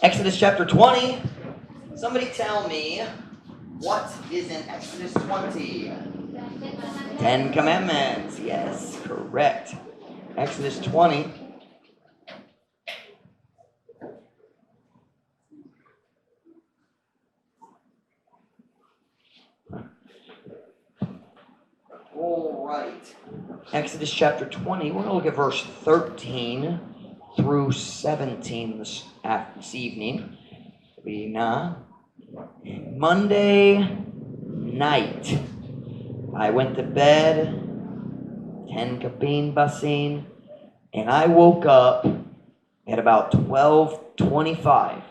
Exodus chapter 20. Somebody tell me what is in Exodus 20? 10 Commandments. Yes, correct. Exodus 20. All right. Exodus chapter 20. We're going to look at verse 13 through 17 this evening. Be na Monday night, I went to bed, 10 kapin basin, and I woke up at about 12:25,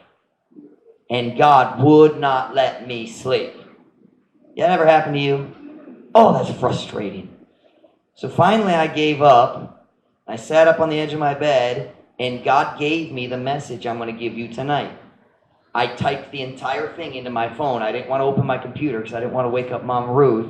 and God would not let me sleep. That ever happened to you? Oh, that's frustrating. So finally I gave up. I sat up on the edge of my bed, and God gave me the message I'm going to give you tonight. I typed the entire thing into my phone. I didn't want to open my computer because I didn't want to wake up Mom Ruth.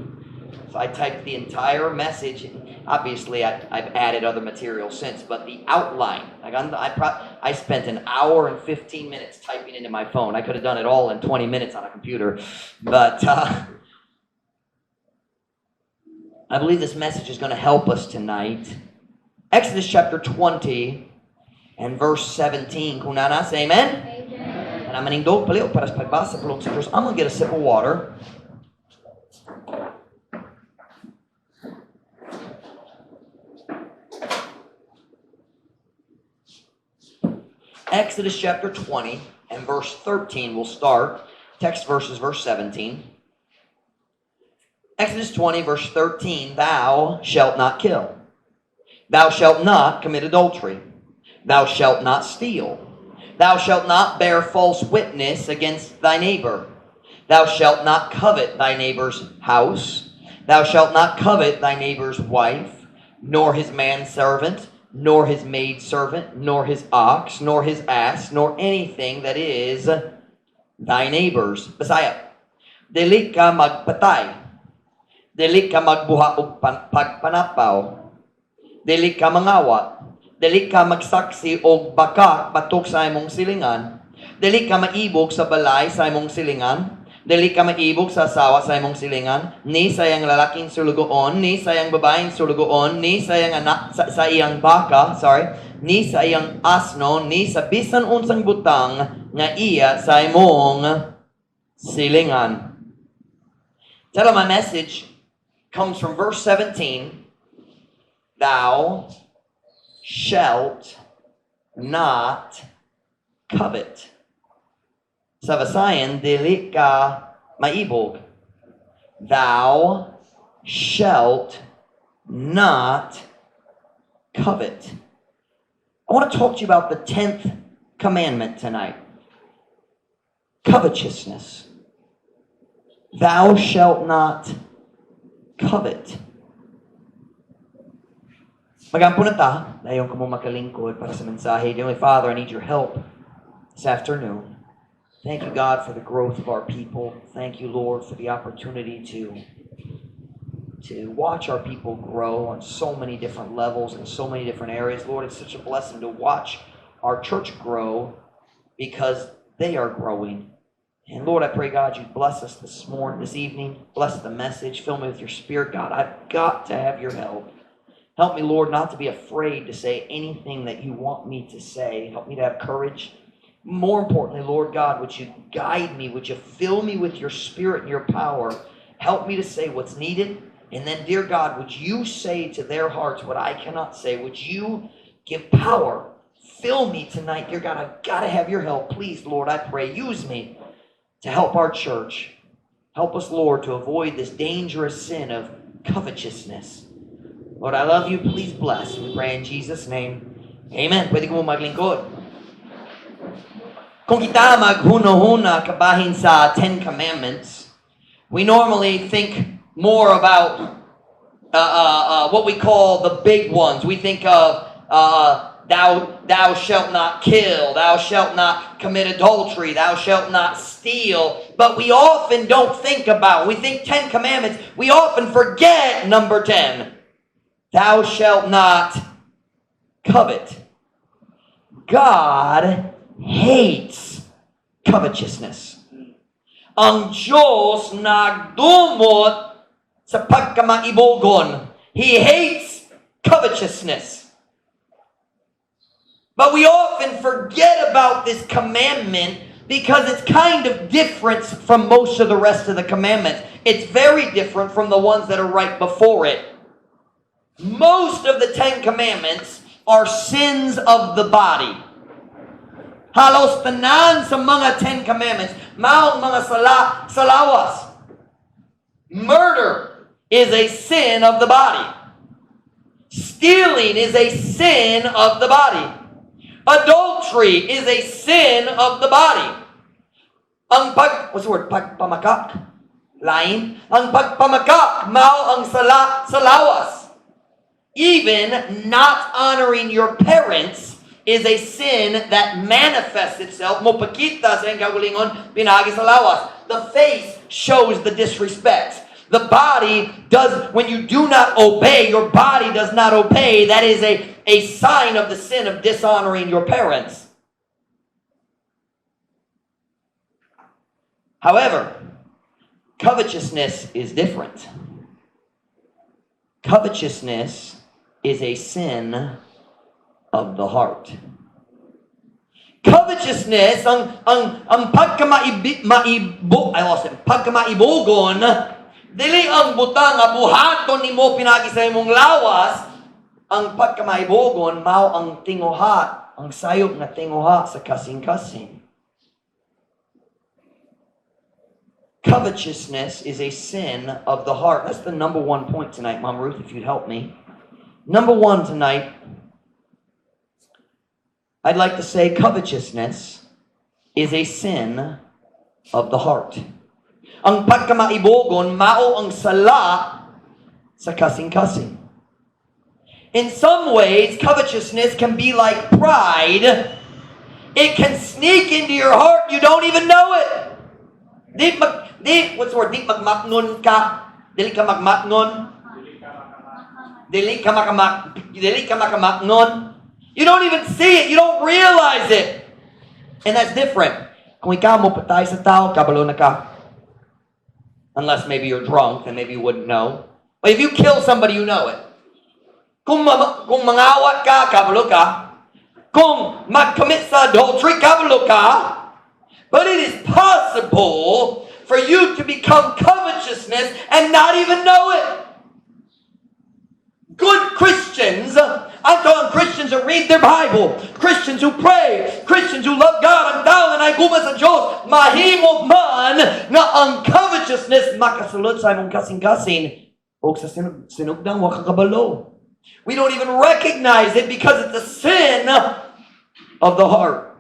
So I typed the entire message. Obviously, I've added other material since, but the outline, like I spent an hour and 15 minutes typing into my phone. I could have done it all in 20 minutes on a computer. But I believe this message is going to help us tonight. Exodus chapter 20 and verse 17. Kung naa na, say amen. Amen. And I'm manindog palihog para sa pagbasa pulong sa Diyos. I'm going to get a sip of water. Exodus chapter 20 and verse 13 will start. Text verses, verse 17. Exodus 20, verse 13, "Thou shalt not kill. Thou shalt not commit adultery. Thou shalt not steal. Thou shalt not bear false witness against thy neighbor. Thou shalt not covet thy neighbor's house. Thou shalt not covet thy neighbor's wife, nor his manservant, nor his maidservant, nor his ox, nor his ass, nor anything that is thy neighbor's." Bisaya. Dili ka magpatay. Dili ka magbuha og pagpanapaw. Dili ka mangawat. Dili ka magsaksi og baka batok sa imong silingan. Dili ka maibog sa balay sa imong silingan. Dili ka maibog sa asawa sa imong silingan, ni sa iyang lalaking sulugoon, ni sa iyang babaeng sulugoon, ni sa iyang anak sa iyang baka, sorry, ni sa iyang asno, ni sa bisan unsang butang nga iya sa imong silingan. Title of my message comes from verse 17. "Thou shalt not covet." Sa Visayan, dili ka maibog. Thou shalt not covet. I want to talk to you about the 10th commandment tonight. Covetousness. Thou shalt not covet. Magampo na ta, dayon kamo makalingkod para sa mensahe. Dear Father, I need your help this afternoon. Thank you, God, for the growth of our people. Thank you, Lord, for the opportunity to watch our people grow on so many different levels in so many different areas. Lord, it's such a blessing to watch our church grow because they are growing. And Lord, I pray, God, you bless us this morning, this evening. Bless the message. Fill me with your Spirit. God, I've got to have your help. Help me, Lord, not to be afraid to say anything that you want me to say. Help me to have courage. More importantly, Lord God, would you guide me? Would you fill me with your Spirit and your power? Help me to say what's needed. And then, dear God, would you say to their hearts what I cannot say? Would you give power? Fill me tonight, dear God. I've got to have your help. Please, Lord, I pray, use me to help our church. Help us, Lord, to avoid this dangerous sin of covetousness. Lord, I love you. Please bless. We pray in Jesus' name. Amen. Pwede kamo maglingkod. Kung kita maghuna-huna kabahin sa Ten Commandments, we normally think more about what we call the big ones. We think of thou shalt not kill, thou shalt not commit adultery, thou shalt not steal. But we often don't think about, we think Ten Commandments, we often forget number 10. Thou shalt not covet. God Hates covetousness. Ang Diyos nagdumot sa pagkamaibugon. He hates covetousness. But we often forget about this commandment because it's kind of different from most of the rest of the commandments. It's very different from the ones that are right before it. Most of the Ten Commandments are sins of the body. Halos tanan sa mga Ten Commandments, mao mga sala sa lawas. Murder is a sin of the body. Stealing is a sin of the body. Adultery is a sin of the body. Ang pag, what's the word? Pagpamakak? Lying? Ang pagpamakak, mao ang sala sa lawas. Even not honoring your parents is a sin that manifests itself, mopakita sa iyang kaugalingon, pinaagi sa lawas. The face shows the disrespect. The body does, when you do not obey, your body does not obey. That is a sign of the sin of dishonoring your parents. However, covetousness is different. Covetousness is a sin of the heart. Covetousness, ang pagkamaibi, maibo, I lost it, pagkamaibugon, dili ang butang nga buhaton nimo pinaagi sa imong lawas, ang pagkamaibugon mao ang tinguha, ang sayop nga tinguha sa kasing-kasing. Covetousness is a sin of the heart. That's the number one point tonight, Mom Ruth, if you'd help me. Number one tonight, I'd like to say covetousness is a sin of the heart. Ang pagkamaibugon, mao ang sala sa kasing-kasing. In some ways, covetousness can be like pride. It can sneak into your heart, you don't even know it. Di mag, di, what's the word? Di magmatngon ka. Dili ka magmatngon. Dili ka makamatngon. You don't even see it. You don't realize it. And that's different. Kung ikaw mo patay sa tao, kabalo na ka. Unless maybe you're drunk, then maybe you wouldn't know. But if you kill somebody, you know it. Kung mangawat ka, kabalo ka. Kung mag-commit sa adultery, kabalo ka. But it is possible for you to become covetousness and not even know it. Good Christians, I'm talking Christians who read their Bible, Christians who pray, Christians who love God, ang tao nga nahigugma sa Diyos, mahimo man nga ang covetousness makasulod sa imong kasing-kasing o sa sinugdang wa ka kabalo. We don't even recognize it because it's a sin of the heart.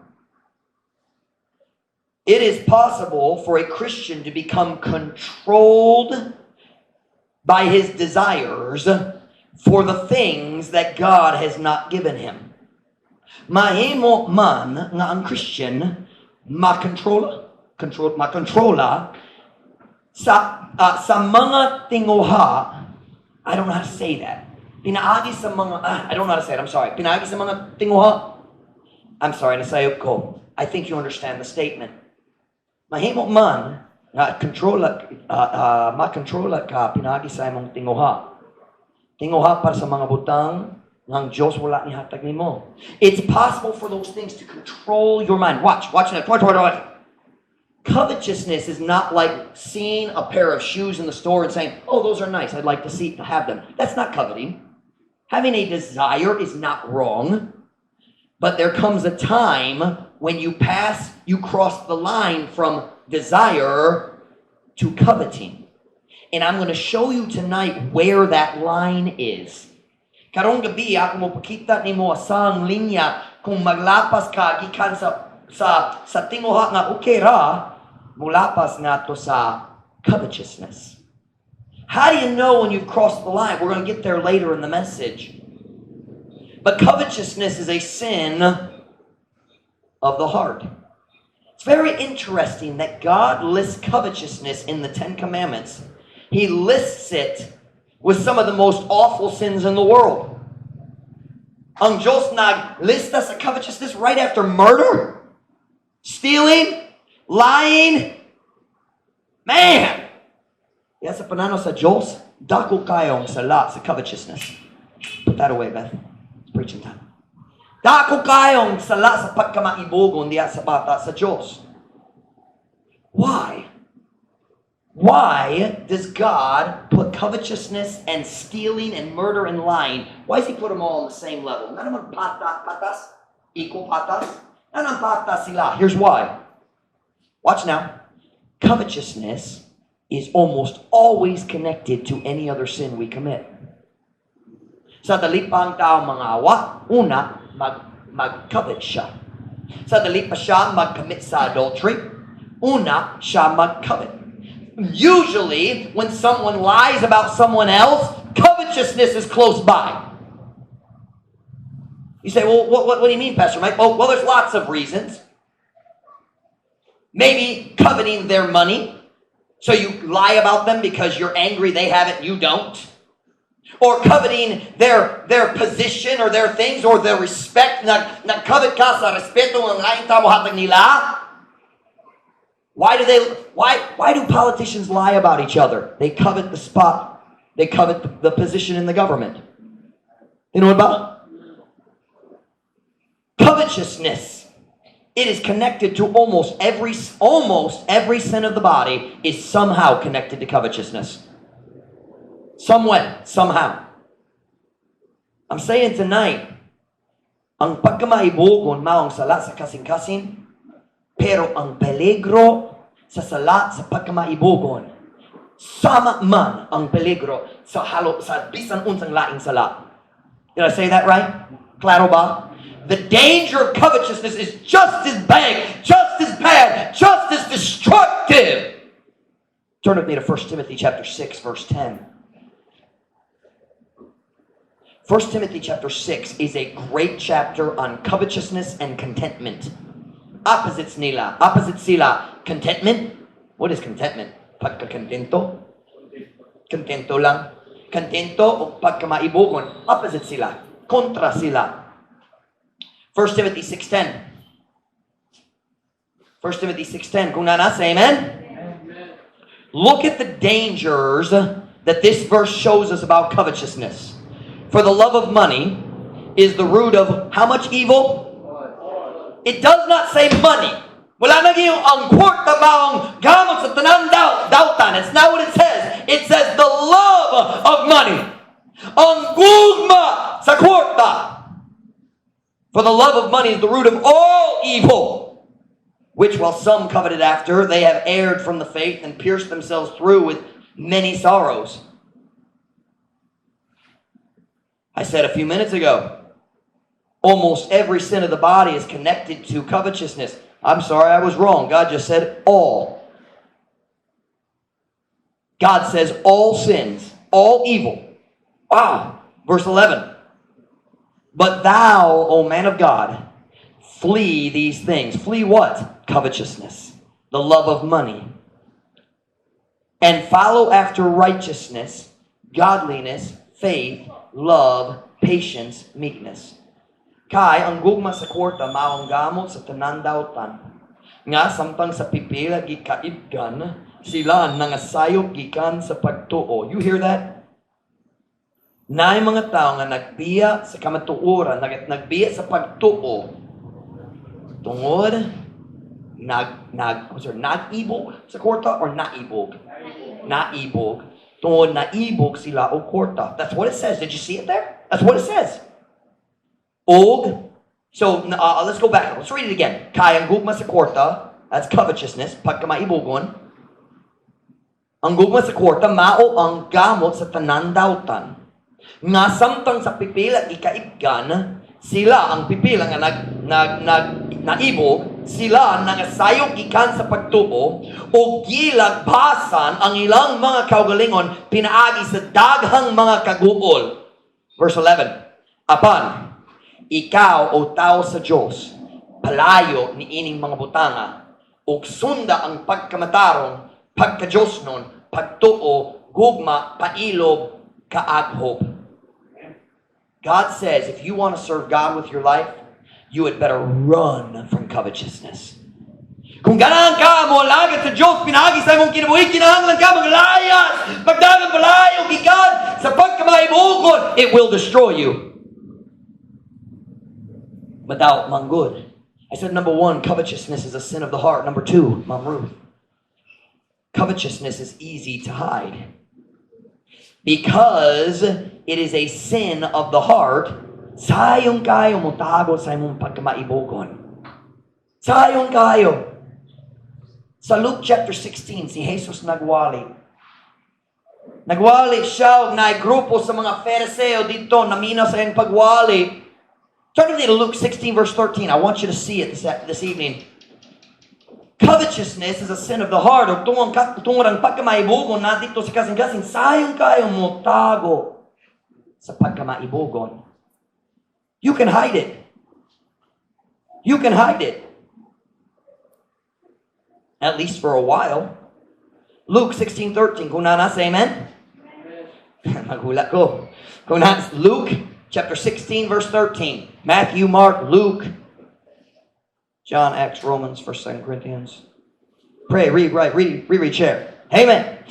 It is possible for a Christian to become controlled by his desires for the things that God has not given him. Mahimo man nga ang Christian makontrola, control, makontrola sa mga tinguha. I don't know how to say that. Pinaagi sa mga, I don't know how to say it, I'm sorry. Pinaagi sa mga tinguha. I'm sorry, nasayop ko. I think you understand the statement. Mahimo man nga makontrola ka pinaagi sa imong tinguha. Tinguha para sa mga butang nga ang Diyos wala nihatag nimo. It's possible for those things to control your mind. Watch, watch that. Watch, watch, watch. Covetousness is not like seeing a pair of shoes in the store and saying, "Oh, those are nice. I'd like to have them." That's not coveting. Having a desire is not wrong. But there comes a time when you cross the line from desire to coveting. And I'm going to show you tonight where that line is. Karong gabi, ako mo pakita nimo asang linya kung maglapas ka gikan sa tinguha nga okay ra, mulapas ngadto sa covetousness. How do you know when you've crossed the line? We're going to get there later in the message. But covetousness is a sin of the heart. It's very interesting that God lists covetousness in the Ten Commandments. He lists it with some of the most awful sins in the world. Ang Diyos naglista sa covetousness right after murder. Stealing, lying. Man! Diha sa pananaw sa Diyos, dako kayong sala sa covetousness. Put that away, Beth. It's preaching time. Dako kayong sala sa pagkamaibugon diha sa bata sa Diyos. Why? Why does God put covetousness and stealing and murder and lying? Why does He put them all on the same level? Nga naman pata, patas? Equal patas? Nga naman patas sila? Here's why. Watch now. Covetousness is almost always connected to any other sin we commit. Sa dali pa ang tao mangawa, una, mag-covet siya. Sa dali pa siya mag-commit sa adultery, una, siya mag-covet. Usually, when someone lies about someone else, covetousness is close by. You say, "Well, what do you mean, Pastor Mike?" Oh, well, there's lots of reasons. Maybe coveting their money. So you lie about them because you're angry they have it and you don't. Or coveting their position or their things or their respect. Nag-covet ka sa respeto ng laing tao hatag nila. Why do politicians lie about each other? They covet the spot. They covet the position in the government. You know what about? Covetousness. It is connected to almost every sin of the body is somehow connected to covetousness. Some way, somehow. I'm saying tonight, ang pagkamaibugon mao ang sala sa kasing-kasing, pero ang peligro sa sala sa pagkamaibugon, sama man ang peligro sa halo sa bisan unsang laing sala. Did I say that right? Klaro ba? The danger of covetousness is just as big, just as bad, just as destructive. Turn with me to 1 Timothy chapter 6, verse 10. 1 Timothy chapter 6 is a great chapter on covetousness and contentment. Opposites nila. Opposites sila. Contentment. What is contentment? Pagkakontento? Kontento lang. Kontento o pagkamaibugon. Opposite sila. Kontra sila. 1 Timothy 6.10. 1 Timothy 6.10. Kung naa na, say amen. Look at the dangers that this verse shows us about covetousness. For the love of money is the root of how much evil? It does not say money. Wala na yung ang kwarta maong gamot sa tanan daw, dautan. It's not what it says. It says the love of money. Ang gugma sa kwarta. For the love of money is the root of all evil, which while some coveted after, they have erred from the faith and pierced themselves through with many sorrows. I said a few minutes ago, almost every sin of the body is connected to covetousness. I'm sorry, I was wrong. God just said all. God says all sins, all evil. Wow. Verse 11. But thou, O man of God, flee these things. Flee what? Covetousness, the love of money. And follow after righteousness, godliness, faith, love, patience, meekness. Kay ang gugma sa kwarta mao ang gamot sa tanan dautan. Nga samtang sa pipila gikaibgan, sila nangasayop gikan sa pagtuo. You hear that? Naay mga tao nga nagbiya sa kamatuoran, nagbiya sa pagtuo tungod nag nag I'm sorry, nag-ibog sa kwarta or naibog? Naibog. Tungod naibog sila og kwarta. That's what it says. Did you see it there? That's what it says. Og so let's go back. Let's read it again. Kay ang gugma sa kwarta, that's covetousness, pagkamaibugon. Ang gugma sa kwarta mao ang gamot sa tanan dautan. Nga samtang sa pipila gikaibgan, sila ang pipila nga nag nag nag naibog, sila nangasayop gikan sa pagtuo o gilagbasan ang ilang mga kaugalingon pinaagi sa daghang mga kaguol. Verse 11. Apan ikaw, o tao sa Dios, palayo ni ining mga butanga ug sunda ang pagkamatarong, pagkajosnon, pagtuo, gugma, pailob, kaaghop. God says if you want to serve God with your life, you had better run from covetousness. Kung ganahan ka moalagad sa Diyos, pinaagi sa imong kinabuhi, kinahanglan ka maglayas, magdagan palayo gikan sa pagkamaibugon, it will destroy you. Without manggod. I said number one, covetousness is a sin of the heart. Number two, Mom Ruth, covetousness is easy to hide. Because it is a sin of the heart, sayon kaayo motago sa imong pagkamaibugon. Sayon kaayo. Sa Luke chapter 16, si Jesus nagwali. Nagwali siya og naay grupo sa mga Fariseo didto, naminaw sa iyang pagwali. Turn with me to Luke 16 verse 13. I want you to see it this evening. Covetousness is a sin of the heart. Ug tungod ang pagkamaibugon na didto sa kasing-kasing, sayon kaayo motago sa pagkamaibugon. You can hide it. You can hide it. At least for a while. Luke 16:13. Kung naa na, say amen. Maghula ko. Kung na, Luke chapter 16 verse 13. Matthew, Mark, Luke, John, Acts, Romans, 1st, 2nd Corinthians. Pray, read, write, read, reread, share. Amen.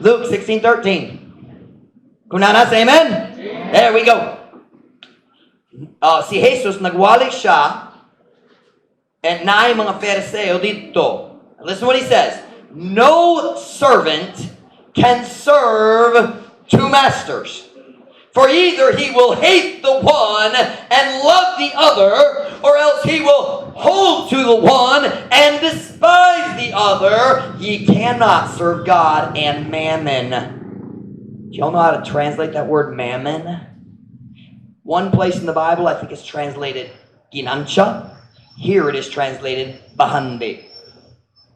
Luke 16:13. Kung naa na, say amen. There we go. Si Jesus, nagwali siya and naay mga Fariseo didto. Listen to what he says. "No servant can serve two masters. For either he will hate the one and love the other, or else he will hold to the one and despise the other. Ye cannot serve God and mammon." Do y'all know how to translate that word "mammon"? One place in the Bible, I think it's translated "ginansya." Here it is translated "bahandi."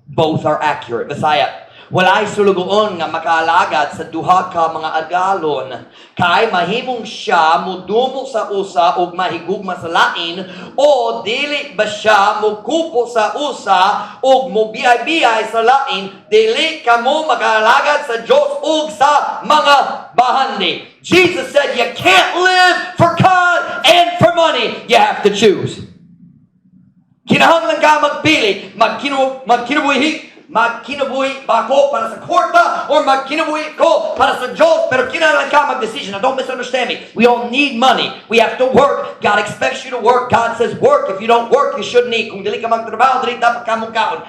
Both are accurate. Bisaya. "Walay sulugoon nga makaalagad sa duha ka mga agalon. Kay mahimong siya modumo sa usa ug mahigugma sa lain, o dili ba siya mokupo sa usa ug mobihay-bihay sa lain. Dili kamo makaalagad sa Dios ug sa mga bahandi." Jesus said you can't live for God and for money. You have to choose. Kinahanglan ka magpili, magkinabuhi, magkinabuhi ba ko para sa kwarta or magkinabuhi ko para sa Diyos? Pero kinahanglan ka mag-decision. Now, don't misunderstand me. We all need money. We have to work. God expects you to work. God says work. If you don't work, you shouldn't eat. Kung dili ka magtrabaho, dili dapat ka mokaon.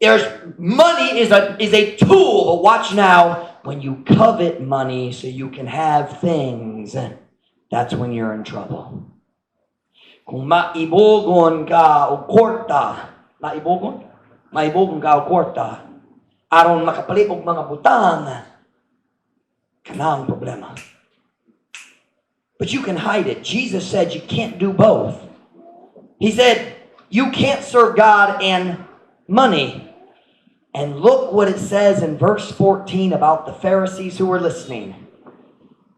There's money is a tool, but watch now, when you covet money so you can have things, that's when you're in trouble. Kung maibugon ka og kwarta, maibugon? Maibugon ka og kwarta, aron makapalit og mga butang, kanang problema. But you can hide it. Jesus said you can't do both. He said you can't serve God and money. And look what it says in verse 14 about the Pharisees who were listening.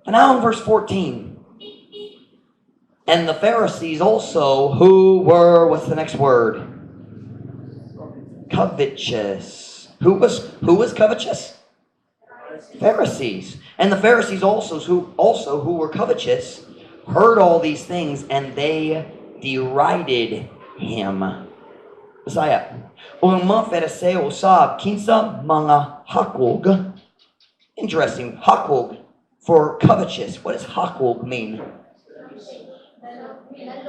And now in verse 14, "And the Pharisees also, who were," what's the next word? "Covetous." Who was covetous? Pharisees. "And the Pharisees also who were covetous heard all these things, and they derided him." Bisaya. "Ug ang mga Fariseo usab kinsa mga hakog." Interesting. "Hakog" for covetous. What does "hakog" mean?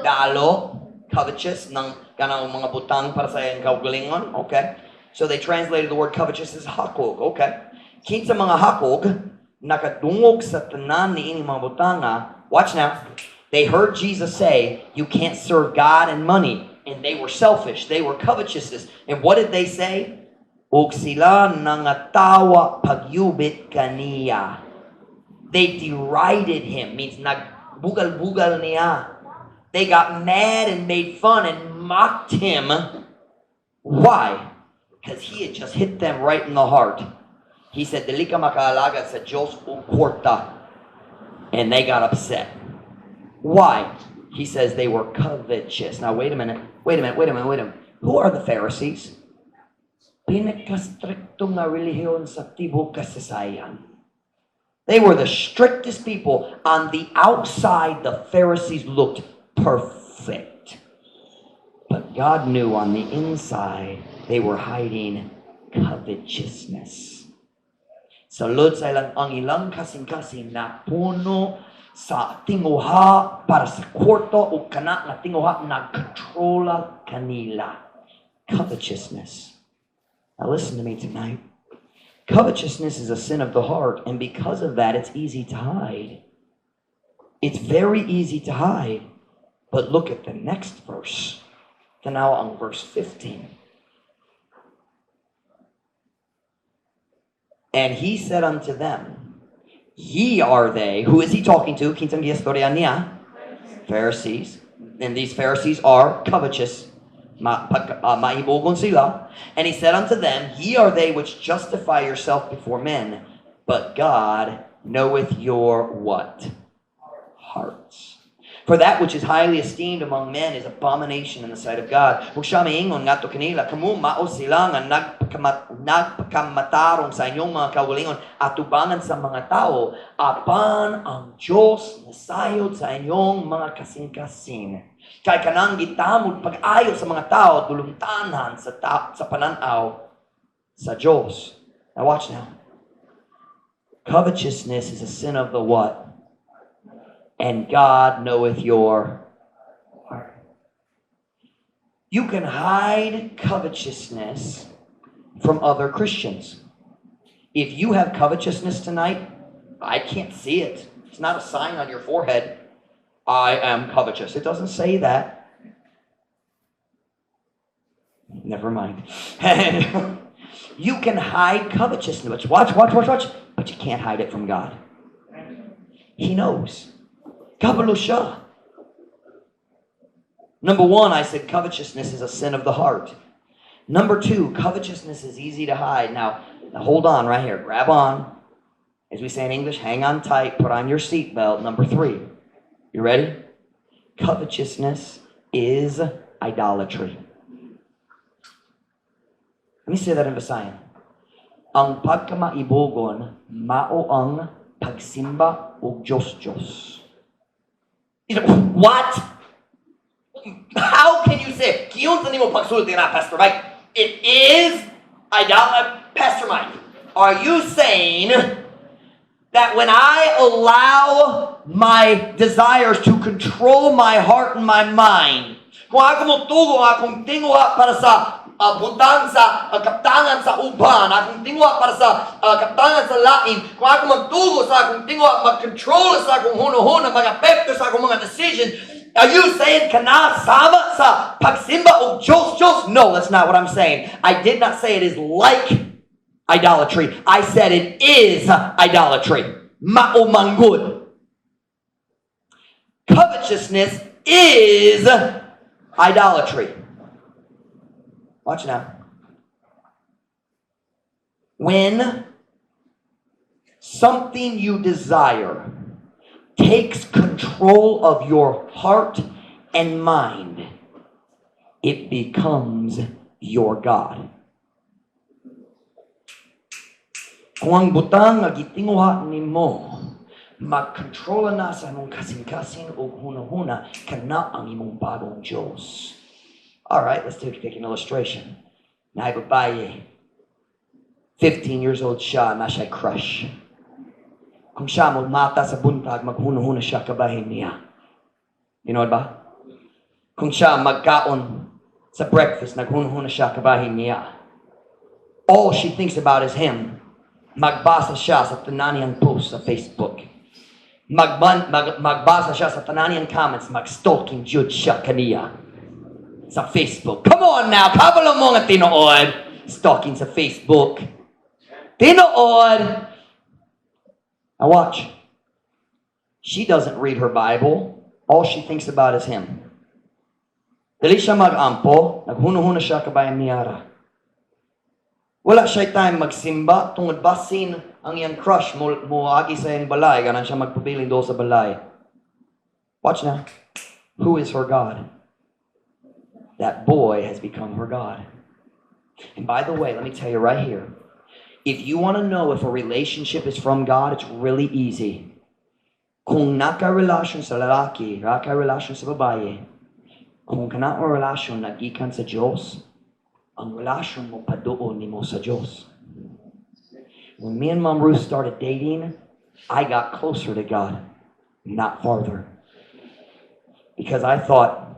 Dalo, covetous, ng kanang mga butang para sa iyang kaugalingon. Okay. So they translated the word "covetous" as "hakog." Okay. "Kinsa mga hakog, nakadungog sa tanan niini mga butanga." Watch now. They heard Jesus say, "You can't serve God and money." And they were selfish. They were covetous. And what did they say? "Ug sila nangatawa pagyubit kaniya." They derided him, means nagbugal-bugal niya. They got mad and made fun and mocked him. Why? Because he had just hit them right in the heart. He said, "Dili ka makaalagad sa Diyos ug kwarta." And they got upset. Why? He says they were covetous. Now, wait a minute. Wait a minute. Wait a minute. Wait a minute. Who are the Pharisees? Pinakastrikto nga relihiyon sa tibok kasaysayan. They were the strictest people. On the outside, the Pharisees looked perfect. But God knew on the inside They were hiding covetousness. Sulod sa ilang ang ilang kasing-kasing napuno sa tinguha para sa kwarto o kana nga tinguha nagkontrola kanila. Covetousness. Now listen to me tonight. Covetousness is a sin of the heart, and because of that, it's easy to hide. It's very easy to hide. But look at the next verse. Tanawa ang verse 15. And he said unto them, "Ye are they." Who is he talking to? Kinsang giistorya niya? Pharisees. And these Pharisees are covetous. Maibugon sila. And he said unto them, "Ye are they which justify yourself before men, but God knoweth your" what? "Hearts. For that which is highly esteemed among men is abomination in the sight of God." Ug siya miingon ngadto kanila, "Kamo mao sila nga nagpakamatarong sa inyong mga kaugalingon atubangan sa mga tao, apan ang Dios nasayod sa inyong mga kasing-kasing. Kay kanang gitamod pag-ayo sa mga tao, dulumtanan sa pananaw sa Dios." Now watch now. Covetousness is a sin of the what? And God knoweth your heart. You can hide covetousness from other Christians. If you have covetousness tonight, I can't see it. It's not a sign on your forehead. "I am covetous." It doesn't say that. Never mind. You can hide covetousness. Watch, watch, watch, watch. But you can't hide it from God. He knows. Kabalo siya. Number one, I said covetousness is a sin of the heart. Number two, covetousness is easy to hide. Now hold on right here. Grab on. As we say in English, hang on tight. Put on your seatbelt. Number three. You ready? Covetousness is idolatry. Let me say that in Visayan. Ang pagkamaibugon, mao ang pagsimba og Diyos-Diyos. You know, what? How can you say, "Giunsa nimo pagsulti na, Pastor Mike? It is idolatry." Pastor Mike, are you saying that when I allow my desires to control my heart and my mind, kung ako motugo ang akong tinguha para sa butang sa kaptangan sa uban, akong tinguha para sa kaptangan sa lain, kung ako magtugo sa akong tinguha, mag-control sa akong hunahuna, mag-apekto sa akong mga decisions, are you saying kana sama sa pagsimba og Diyos Diyos?" No, that's not what I'm saying. I did not say it is like idolatry. I said it is idolatry. Mao man gud. Covetousness is idolatry. Watch now. When something you desire takes control of your heart and mind, it becomes your God. Kung ang butang nga gitinguha nimo, magkontrola na sa imong kasing-kasing ug hunahuna, kana ang imong bagong Diyos. All right, let's take an illustration. Naay babaye, 15 years old siya, na siya crush. Kung siya mata sa buntag, maghuna-huna siya kabahin niya. You know ba? Kung siya magkaon sa breakfast, naghuna-huna siya kabahin niya. All she thinks about is him. Magbasa siya sa tanan niyang post sa Facebook. Magbasa siya sa tanan niyang comments, mag-stalking jud siya kaniya sa Facebook. Come on now, kabalo mo nga tinuod. Stalking sa Facebook. Tinuod. Now watch. She doesn't read her Bible. All she thinks about is him. Dili siya mag-ampo, naghuna-huna siya kabahin niyara. Wala siya time magsimba tungod basin ang iyang crush mo moagi sa iyang balay, ganan siya magpabilin do sa balay. Watch now. Who is her God? That boy has become her God. And by the way, let me tell you right here. If you want to know if a relationship is from God, it's really easy. Kung naka-relasyon sa lalaki, naka-relasyon sa babae, kung kana ang relasyon nagikan sa Diyos, Ang relasyon mo paduol nimo sa Diyos. When me and Mom Ruth started dating, I got closer to God, not farther. Because I thought,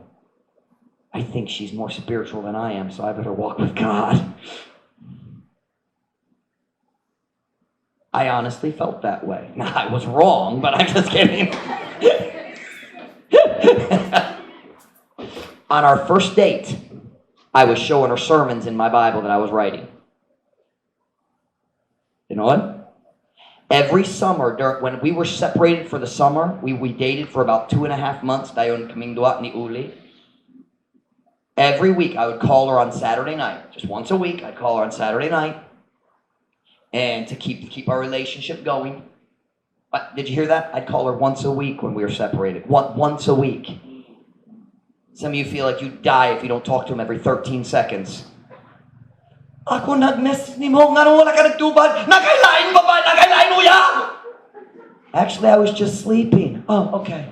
"I think she's more spiritual than I am, so I better walk with God." I honestly felt that way. Now, I was wrong, but I'm just kidding. On our first date, I was showing her sermons in my Bible that I was writing. You know what? Every summer, when we were separated for the summer, we dated for about 2.5 months, dayon kaming duha niuli. Every week, I would call her on Saturday night. Just once a week, I'd call her on Saturday night. And to keep our relationship going. But did you hear that? I'd call her once a week when we were separated. Once a week. Some of you feel like you'd die if you don't talk to him every 13 seconds. Ako nag-message nimo, ngano wala ka nagtubag? Naa kay lain babae, naa kay lain uyab! Actually, I was just sleeping. Oh, okay.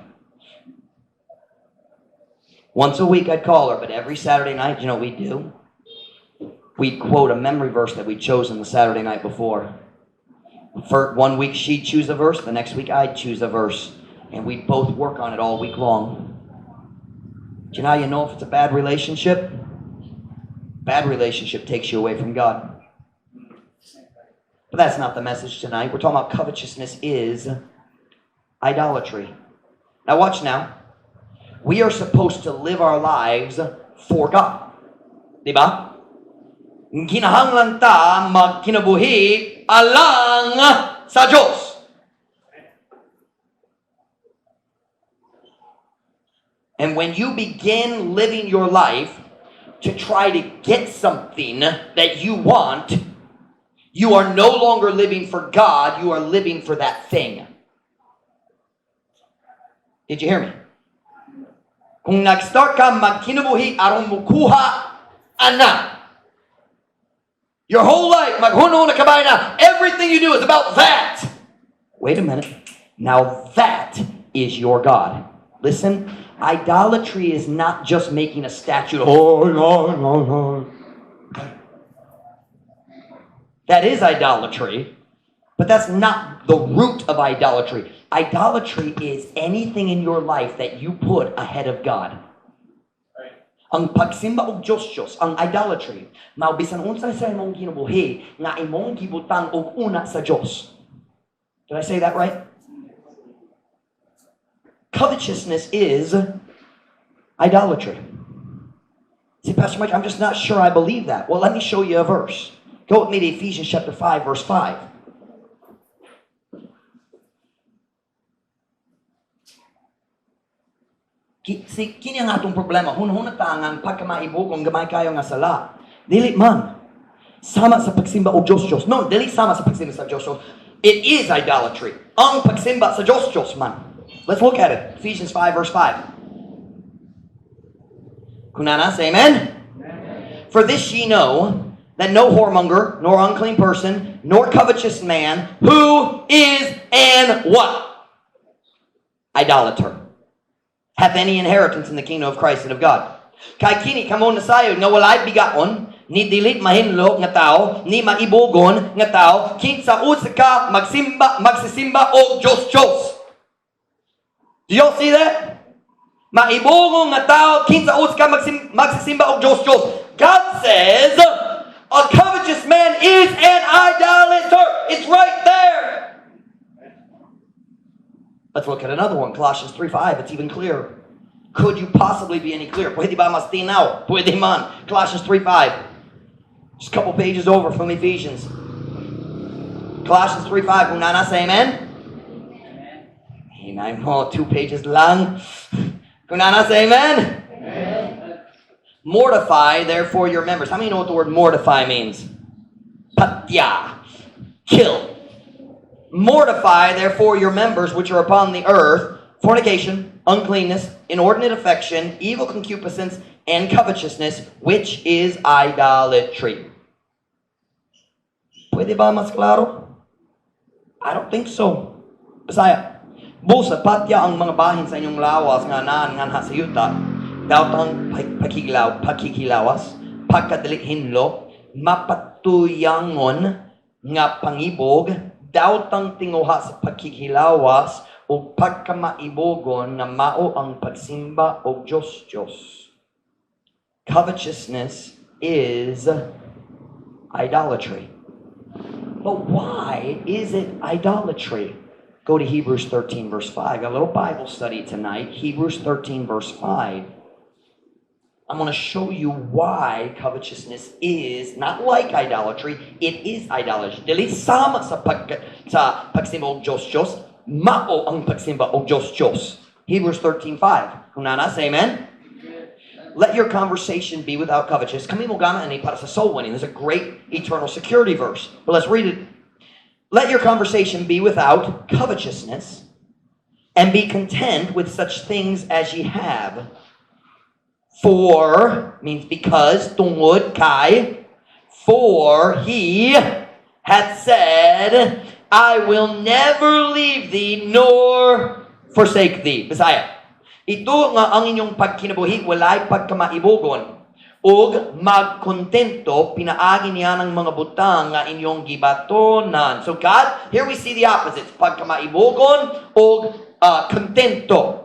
Once a week I'd call her, but every Saturday night, you know what we'd do? We'd quote a memory verse that we'd chosen the Saturday night before. For one week she'd choose a verse, the next week I'd choose a verse. And we'd both work on it all week long. Do you know how you know if it's a bad relationship? Bad relationship takes you away from God. But that's not the message tonight. We're talking about covetousness is idolatry. Now watch now. We are supposed to live our lives for God. Diba? Kinahanglan ta magkinabuhi alang sa Diyos. And when you begin living your life to try to get something that you want, you are no longer living for God, you are living for that thing. Did you hear me? Kung nag-start ka magkinabuhi aron mukuha ana. Your whole life, maghunahuna ka ba na, everything you do is about that. Wait a minute. Now that is your God. Listen, idolatry is not just making a statue. Oh, no. That is idolatry, but that's not the root of idolatry. Idolatry is anything in your life that you put ahead of God. Ang pagsimba og Diyos Diyos, ang idolatry, mao bisan unsa sa imong kinabuhi nga imong gibutang og una sa Diyos. Did I say that right? Covetousness is idolatry. See, "Pastor Mike, I'm just not sure I believe that." Well, let me show you a verse. Go with me to Ephesians chapter 5, verse 5. Si, kini ang atong problema. Hunahuna ta nga ang pagkamaibugong gamay kayo nga sala. Dili man. Sama sa pagsimba og Diyos Diyos. No, dili sama sa pagsimba sa Diyos Diyos. It is idolatry. Ang pagsimba sa Diyos Diyos man. Let's look at it. Ephesians 5 verse 5. Kung naa na, say amen. Amen. For this ye know, that no whoremonger, nor unclean person, nor covetous man, who is an what? Idolater, hath any inheritance in the kingdom of Christ and of God. Kay kini kamo nasayod nga walay bigaon, ni dili mahinlo nga tao, ni maibugon nga tao, kinsa usa ka magsimba, magsisimba og Diyos Diyos. Do y'all see that? Maibugon nga tao, kinsa usa ka magsisimba og Diyos Diyos. God says, a covetous man is an idolater. It's right there. Let's look at another one, Colossians 3:5. It's even clearer. Could you possibly be any clearer? Pwede ba mas tinaw? Pwede man. Colossians 3:5. Just a couple pages over from Ephesians. Colossians 3:5. Kung naa na, say amen. Hinay mo, two pages lang. Kung naa na, say amen. Amen. Mortify, therefore, your members. How many know what the word "mortify" means? Patya. Kill. Mortify, therefore, your members which are upon the earth: fornication, uncleanness, inordinate affection, evil concupiscence, and covetousness, which is idolatry. Pwede ba mas klaro? I don't think so. Bisaya. Busa, patya ang mga bahin sa inyong lawas nga naa nganha sa yuta. Daotang pakikilawas, Pagkadili hinlo, mapatuyangon nga pangibog, dawtang tinguha sa pagkighilawas, ug pagkamaibogon nga mao ang pagsimba og Diyos-Diyos. Covetousness is idolatry. But why is it idolatry? Go to Hebrews 13, verse 5. Got a little Bible study tonight. Hebrews 13, verse 5. I'm going to show you why covetousness is not like idolatry, it is idolatry. Dili sama sa pagsimba og Diyos-Diyos, mao ang pagsimba og Diyos-Diyos. Hebrews 13:5. Kung naa na, say amen. Let your conversation be without covetousness. Kami mo gana ani para sa soul winning. There's a great eternal security verse. But let's read it. Let your conversation be without covetousness, and be content with such things as ye have. For means because, tungod kay, for he hath said, "I will never leave thee nor forsake thee." Bisaya. Ito nga ang inyong pagkinabuhi walay pagkamaibogon ug magkontento pinaagi niya ng mga butang nga inyong gibatonan. So God, here we see the opposites. Pagkamaibogon ug kontento.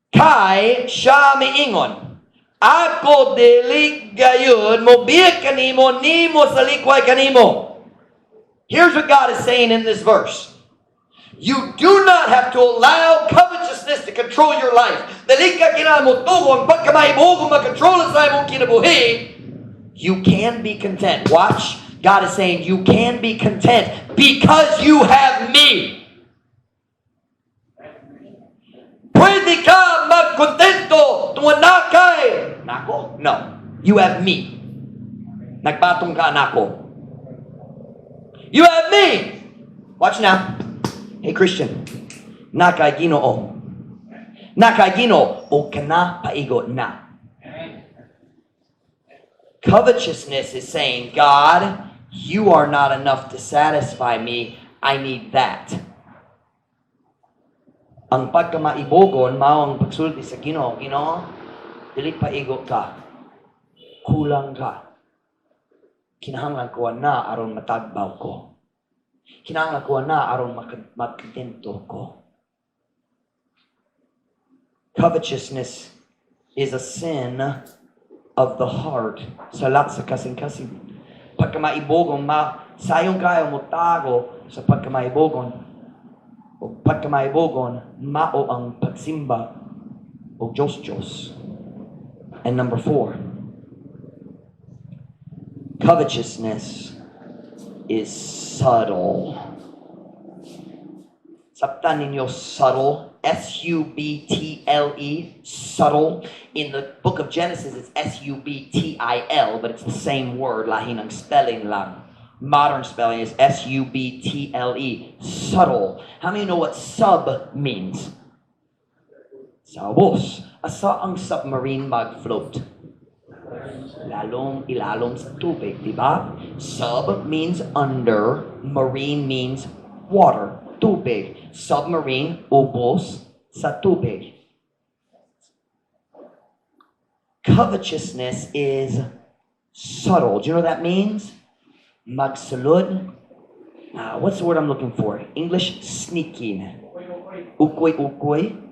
Kay siya miingon, "Ako dili gayud mobiya kanimo ni mosalikway kanimo." Here's what God is saying in this verse. You do not have to allow covetousness to control your life. Dili ka kinahanglan motugot ang pagkamaibogon makontrol sa imong kinabuhi. You can be content. Watch. God is saying you can be content because you have me. Pwede ka magkontento tungod naa kay nako? No. You have me. Nagbaton ka nako. You have me. Watch now. Hey Christian, naa kay Ginoo. Naa kay Ginoo o kana paigo na. Covetousness is saying, "God, you are not enough to satisfy me. I need that." Ang pagkamaibogon, mao ang pagsulti sa Ginoo, "Ginoo, dili paigo ka. Kulang ka. Kinahanglan ko na aron matagbaw ko. Kinahanglan ko na aron magkontento ko." Covetousness is a sin of the heart. Sala sa kasing-kasing. Pagkamaibogon, ma sayon kayo mo tago sa pagkamaibogon. O pagkamaibogon, mao ang pagsimba og Diyos Diyos. And number four, covetousness is subtle. Sabtan ninyo subtle, S-U-B-T-L-E, subtle. In the book of Genesis, it's S-U-B-T-I-L, but it's the same word, lahi ng spelling lang. Modern spelling is S-U-B-T-L-E, subtle. How many know what sub means? Sa ubos. Asa ang submarine mag-float? Lalom, ilalom sa tubig, di ba? Sub means under, marine means water, tubig. Submarine, ubos sa tubig. Covetousness is subtle. Do you know what that means? Magsulod. What's the word I'm looking for? English, sneaking. Ukoy-ukoy.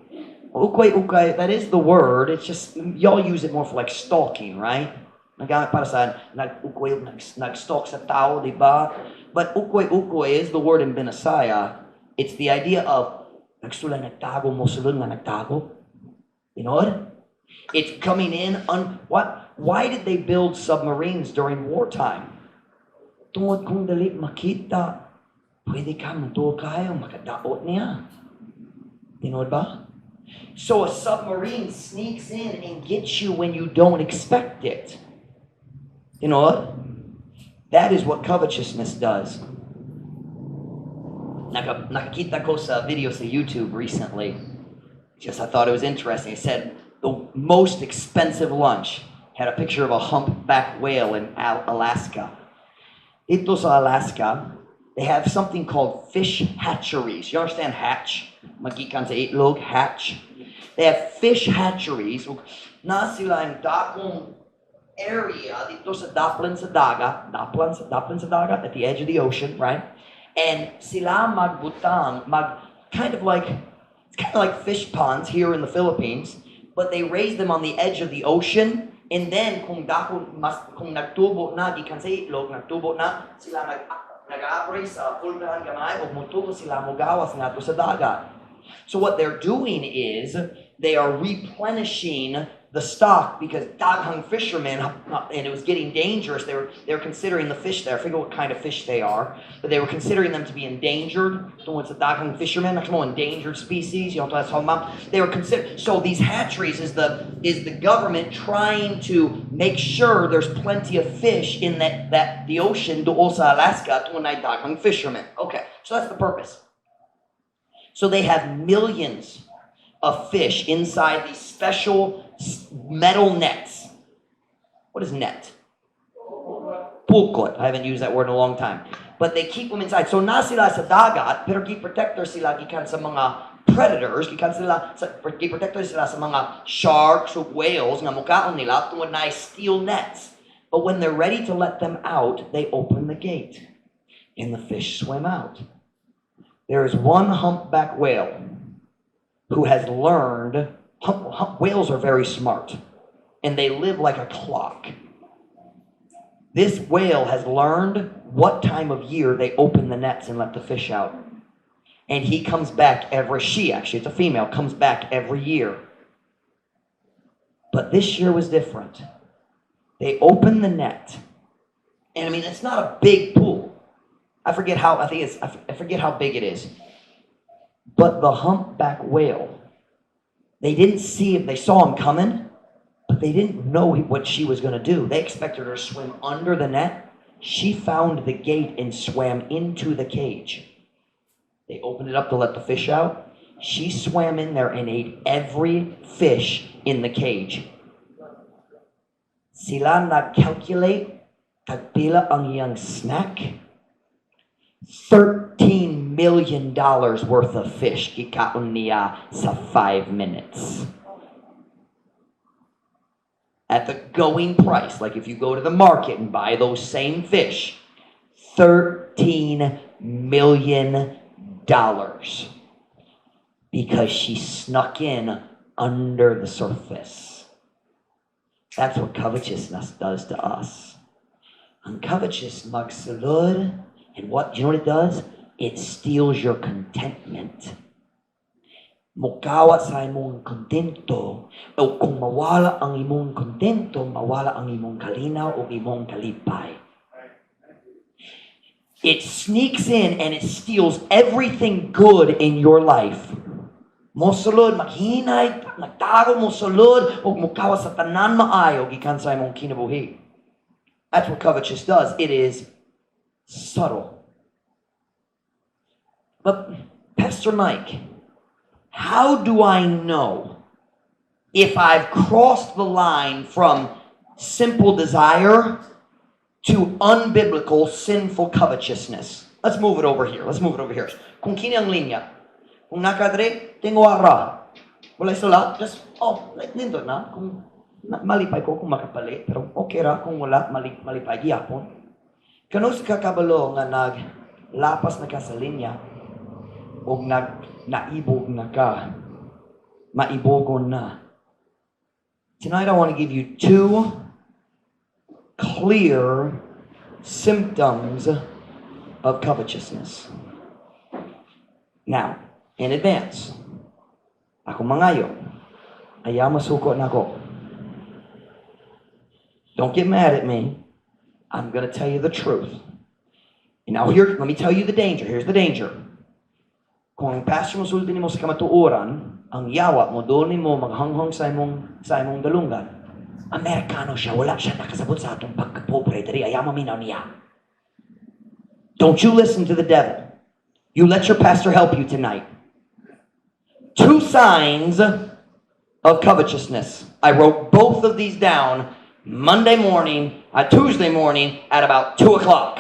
Ukoy-ukoy, that is the word. It's just, y'all use it more for like stalking, right? Nagamit para sa nag-ukoy, nag-stalk sa tao, di ba? But ukoy-ukoy is the word in Binisaya. It's the idea of nagsulod nagtago mo sulod nga nagtago. You know what? It's coming in un what? Why did they build submarines during wartime? Tungod kung dili makita, pwede ka mutuo kayo makadaot niya. Tinuod ba? So a submarine sneaks in and gets you when you don't expect it. You know what? That is what covetousness does. Nakakita ko sa video sa YouTube recently. Just I thought it was interesting. It said the most expensive lunch had a picture of a humpback whale in Alaska. Ito sa Alaska, they have something called fish hatcheries. You understand hatch? Magikan sa itlog, hatch. They have fish hatcheries. Naa sila yung dakong Area didto sa daplan sa dagat, daplan sa dagat, at the edge of the ocean, right? And sila magbutang, mag kind of like it's kind of like fish ponds here in the Philippines, but they raise them on the edge of the ocean. And then kung dako mas kung nagtubo na gikan sa itlog, nagtubo na sila, nag-aabri sa pulgahan gamay ug motubo sila, mogawas ngadto sa dagat. So what they're doing is they are replenishing the stock because daghang fishermen, and it was getting dangerous. They were considering the fish there. I forget what kind of fish they are, but they were considering them to be endangered. Tungod sa daghang fishermen, like more endangered species. That's how they were considered. So these hatcheries is the government trying to make sure there's plenty of fish in that that the ocean duol sa Alaska tungod na daghang fishermen. Okay, so that's the purpose. So they have millions of fish inside these special metal nets. What is net? Pulkot. I haven't used that word in a long time. But they keep them inside. So naa sila sa dagat, pero gi-protector sila gikan sa mga predators, gikan sila sa gi-protector sila sa mga sharks o whales nga mukaon nila tungod na steel nets. But when they're ready to let them out, they open the gate and the fish swim out. There is one humpback whale who has learned, whales are very smart and they live like a clock. This whale has learned what time of year they open the nets and let the fish out. And he comes back every, she actually, it's a female, comes back every year. But this year was different. They opened the net. And I mean, it's not a big pool. I forget how, I think it's, I f- I forget how big it is. But the humpback whale, they didn't see him, they saw him coming, but they didn't know what she was going to do. They expected her to swim under the net. She found the gate and swam into the cage. They opened it up to let the fish out. She swam in there and ate every fish in the cage. Sila nag-calculate tagpila ang iyang snack. $13 million worth of fish gikaon niya sa 5 minutes. At the going price, like if you go to the market and buy those same fish, $13 million. Because she snuck in under the surface. That's what covetousness does to us. Ang covetous magsulod, and what, do you know what it does? It steals your contentment. Mukawat sa imong kontento, o kung mawala ang imong kontento, mawala ang imong kalinaw o imong kalipay. It sneaks in and it steals everything good in your life. Mosulod, maghinay, nagtago mosulod, o mukawat sa tanan maayo gikan sa imong kinabuhi. That's what covetous does. It is subtle. But Pastor Mike, how do I know if I've crossed the line from simple desire to unbiblical, sinful covetousness? Let's move it over here. Let's move it over here. Kung kini ang linya, kung naa ka diri, tinguha ra. Wala sula, just, oh, like, nindot na. Kung na, malipay ko kung makapalit, pero okay ra kung wala, malipay gihapon. Kanus ka kabalo nga naglapas na ka sa linya o naibog na ka, maibogon na. Tonight I want to give you two clear symptoms of covetousness. Now, in advance, ako mangayo, ayaw masuko nako. Don't get mad at me. I'm going to tell you the truth. And now here, let me tell you the danger. Here's the danger. Kung ang pastor mosulti nimo sa kamatuoran, ang yawa moduol nimo maghanghang sa imong dalunggan. Amerikano siya, wala siya nakasabot sa atong pagkapobre diri, ayaw maminaw niya. Don't you listen to the devil. You let your pastor help you tonight. Two signs of covetousness. I wrote both of these down Monday morning, Tuesday morning at about 2 o'clock.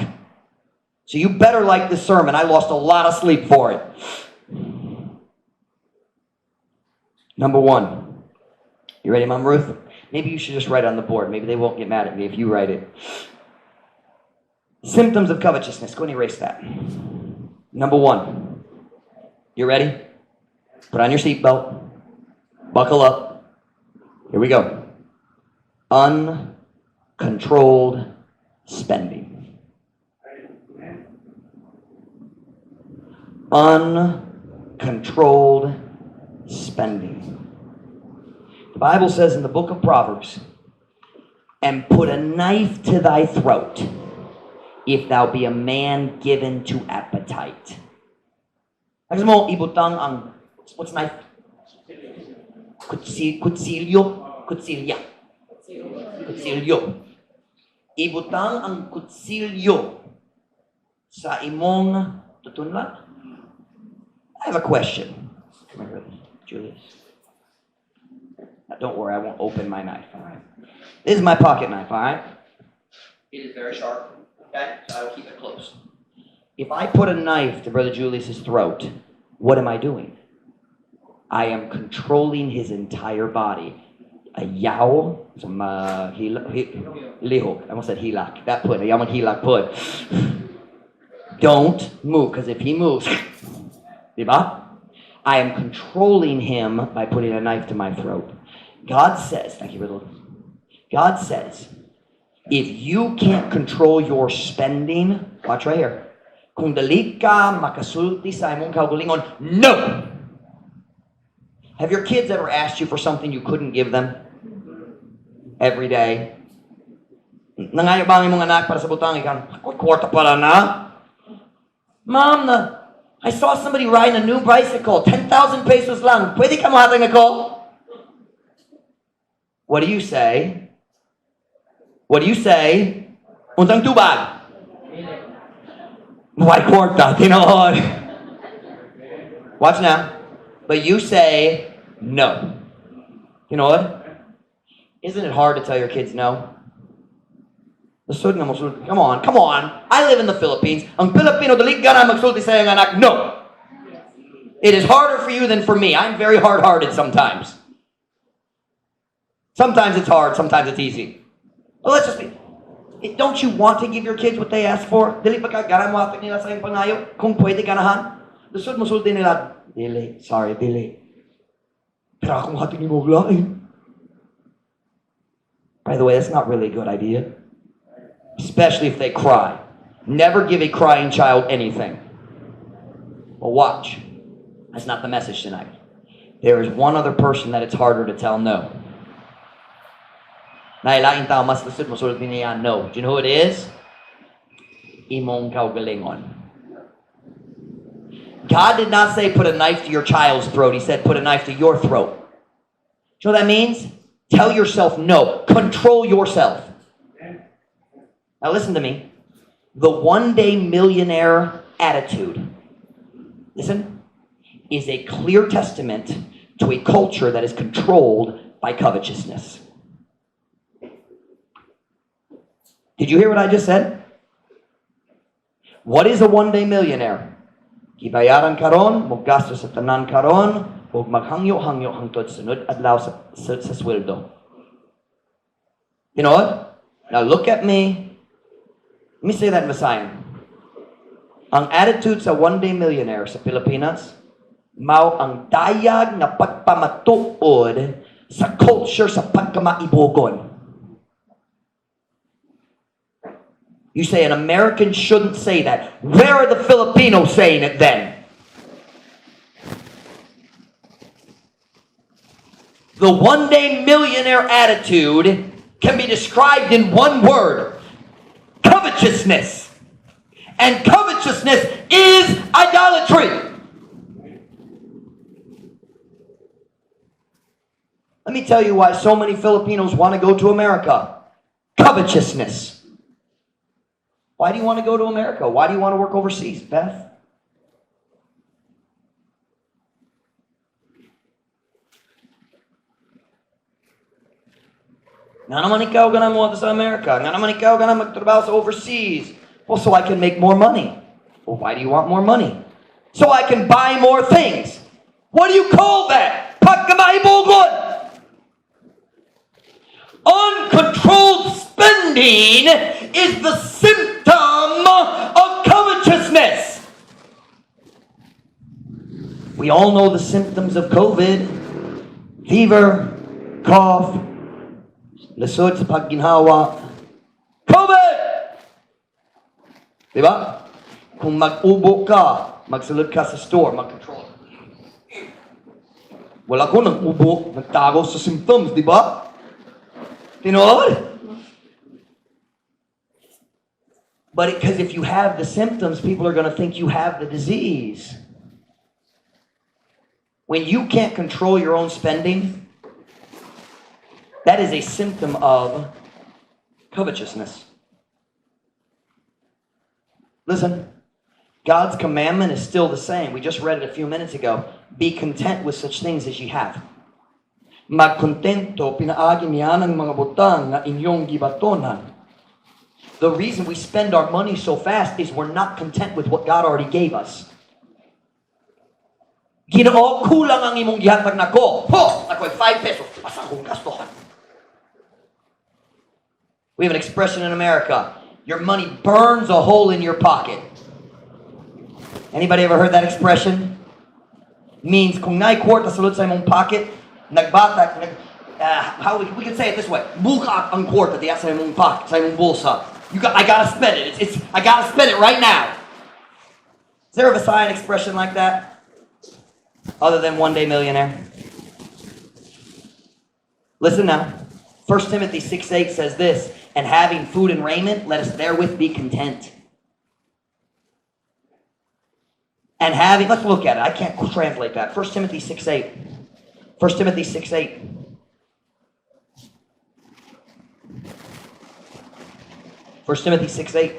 So you better like this sermon. I lost a lot of sleep for it. Number one. You ready, Mom Ruth? Maybe you should just write on the board. Maybe they won't get mad at me if you write it. Symptoms of covetousness. Go and erase that. Number one. You ready? Put on your seatbelt. Buckle up. Here we go. Uncontrolled spending. Uncontrolled spending. The Bible says in the book of Proverbs, "And put a knife to thy throat, if thou be a man given to appetite." Gusto mo ibutang ang, what's knife? Kutsilyo? Kutsilya. Kutsilyo. Ibutang ang kutsilyo sa imong tutunlan. I have a question. Come here, Julius. Now, don't worry, I won't open my knife, all right? This is my pocket knife, all right? It is very sharp, okay? So I will keep it close. If I put a knife to Brother Julius's throat, what am I doing? I am controlling his entire body. A yaw, some lihok. I almost said hilak. That put, a yaw hilak put. Don't move, because if he moves, diba? I am controlling him by putting a knife to my throat. God says, thank you, Riddle. God says, if you can't control your spending, watch right here. Kung dali ka makasulti sa imong kaugalingon, no! Have your kids ever asked you for something you couldn't give them? Every day. Nangayo ba ang imong anak para sa butang ikaw? Ako, kwarta para na. Mom, na, I saw somebody riding a new bicycle, 10,000 pesos lang. Pwede ka mohatag nako? What do you say? What do you say? Unsang tubag? Way kwarta, tinuod. Watch now. But you say no. You know what? Isn't it hard to tell your kids no? Lisod nga mosulti. Come on, come on. I live in the Philippines. Ang Pilipino dali gana magsulti sa iyang anak. No. It is harder for you than for me. I'm very hard-hearted sometimes. Sometimes it's hard, sometimes it's easy. Well, let's just be. Don't you want to give your kids what they ask for? Dili ba ka gana mo nila sa iyong pangayo? Kung pwede ganahan? Lisod mosulti nila. Dili, sorry, dili. Pero akong hatag nimo og lain. By the way, that's not really a good idea. Especially if they cry. Never give a crying child anything. Well, watch. That's not the message tonight. There is one other person that it's harder to tell no. Naay laing tao mas lisod mosulti niya no. Do you know who it is? Imong kaugalingon. God did not say put a knife to your child's throat. He said put a knife to your throat. Do you know what that means? Tell yourself no. Control yourself. Now listen to me. The one-day millionaire attitude, listen, is a clear testament to a culture that is controlled by covetousness. Did you hear what I just said? What is a one-day millionaire? Gibayaran karon, mogasto sa tanan karon, ug maghangyo-hangyo hangtod sunod adlaw sa sweldo. You know what? Now look at me. Let me say that in Visayan. Ang attitude sa one-day millionaire sa Pilipinas, mao ang dayag nga pagpamatuod sa culture sa pagkamaibogon. You say an American shouldn't say that. Where are the Filipinos saying it then? The one-day millionaire attitude can be described in one word: covetousness. And covetousness is idolatry. Let me tell you why so many Filipinos want to go to America. Covetousness. Why do you want to go to America? Why do you want to work overseas, Beth? Nga naman ikaw gana mo sa America. Nga naman ikaw gana magtrabaho sa overseas. Well, so I can make more money. Well, why do you want more money? So I can buy more things. What do you call that? Pagkamaibogon! Uncontrolled spending is the symptom of covetousness. We all know the symptoms of COVID: fever, cough, lisod sa pagginhawa. COVID! Di ba? Kung mag-ubo ka, magsulod ka sa store, mag-control. Wala ko nang ubo, nagtago sa symptoms, di ba? Tinuod? But because if you have the symptoms, people are going to think you have the disease. When you can't control your own spending, that is a symptom of covetousness. Listen, God's commandment is still the same. We just read it a few minutes ago. Be content with such things as ye have. Magkontento pinaagi niya ng mga butang nga inyong gibatonan. The reason we spend our money so fast is we're not content with what God already gave us. Ginoo, kulang ang imong gihatag nako. Ho, ako'y 5 pesos. Basta akong gastuhan. We have an expression in America: "Your money burns a hole in your pocket." Anybody ever heard that expression? Means kung naay kwarta sulod sa imong pocket, nagbata, nag, how we could say it this way: bukak ang kwarta diya sa imong pocket, sa imong bulsa. I gotta spend it. I gotta spend it right now. Is there a Visayan expression like that? Other than "one day millionaire"? Listen now. 1 Timothy 6:8 says this, "And having food and raiment, let us therewith be content." And having, let's look at it. I can't translate that. 1 Timothy 6:8. 1 Timothy 6:8. 1 Timothy 6:8.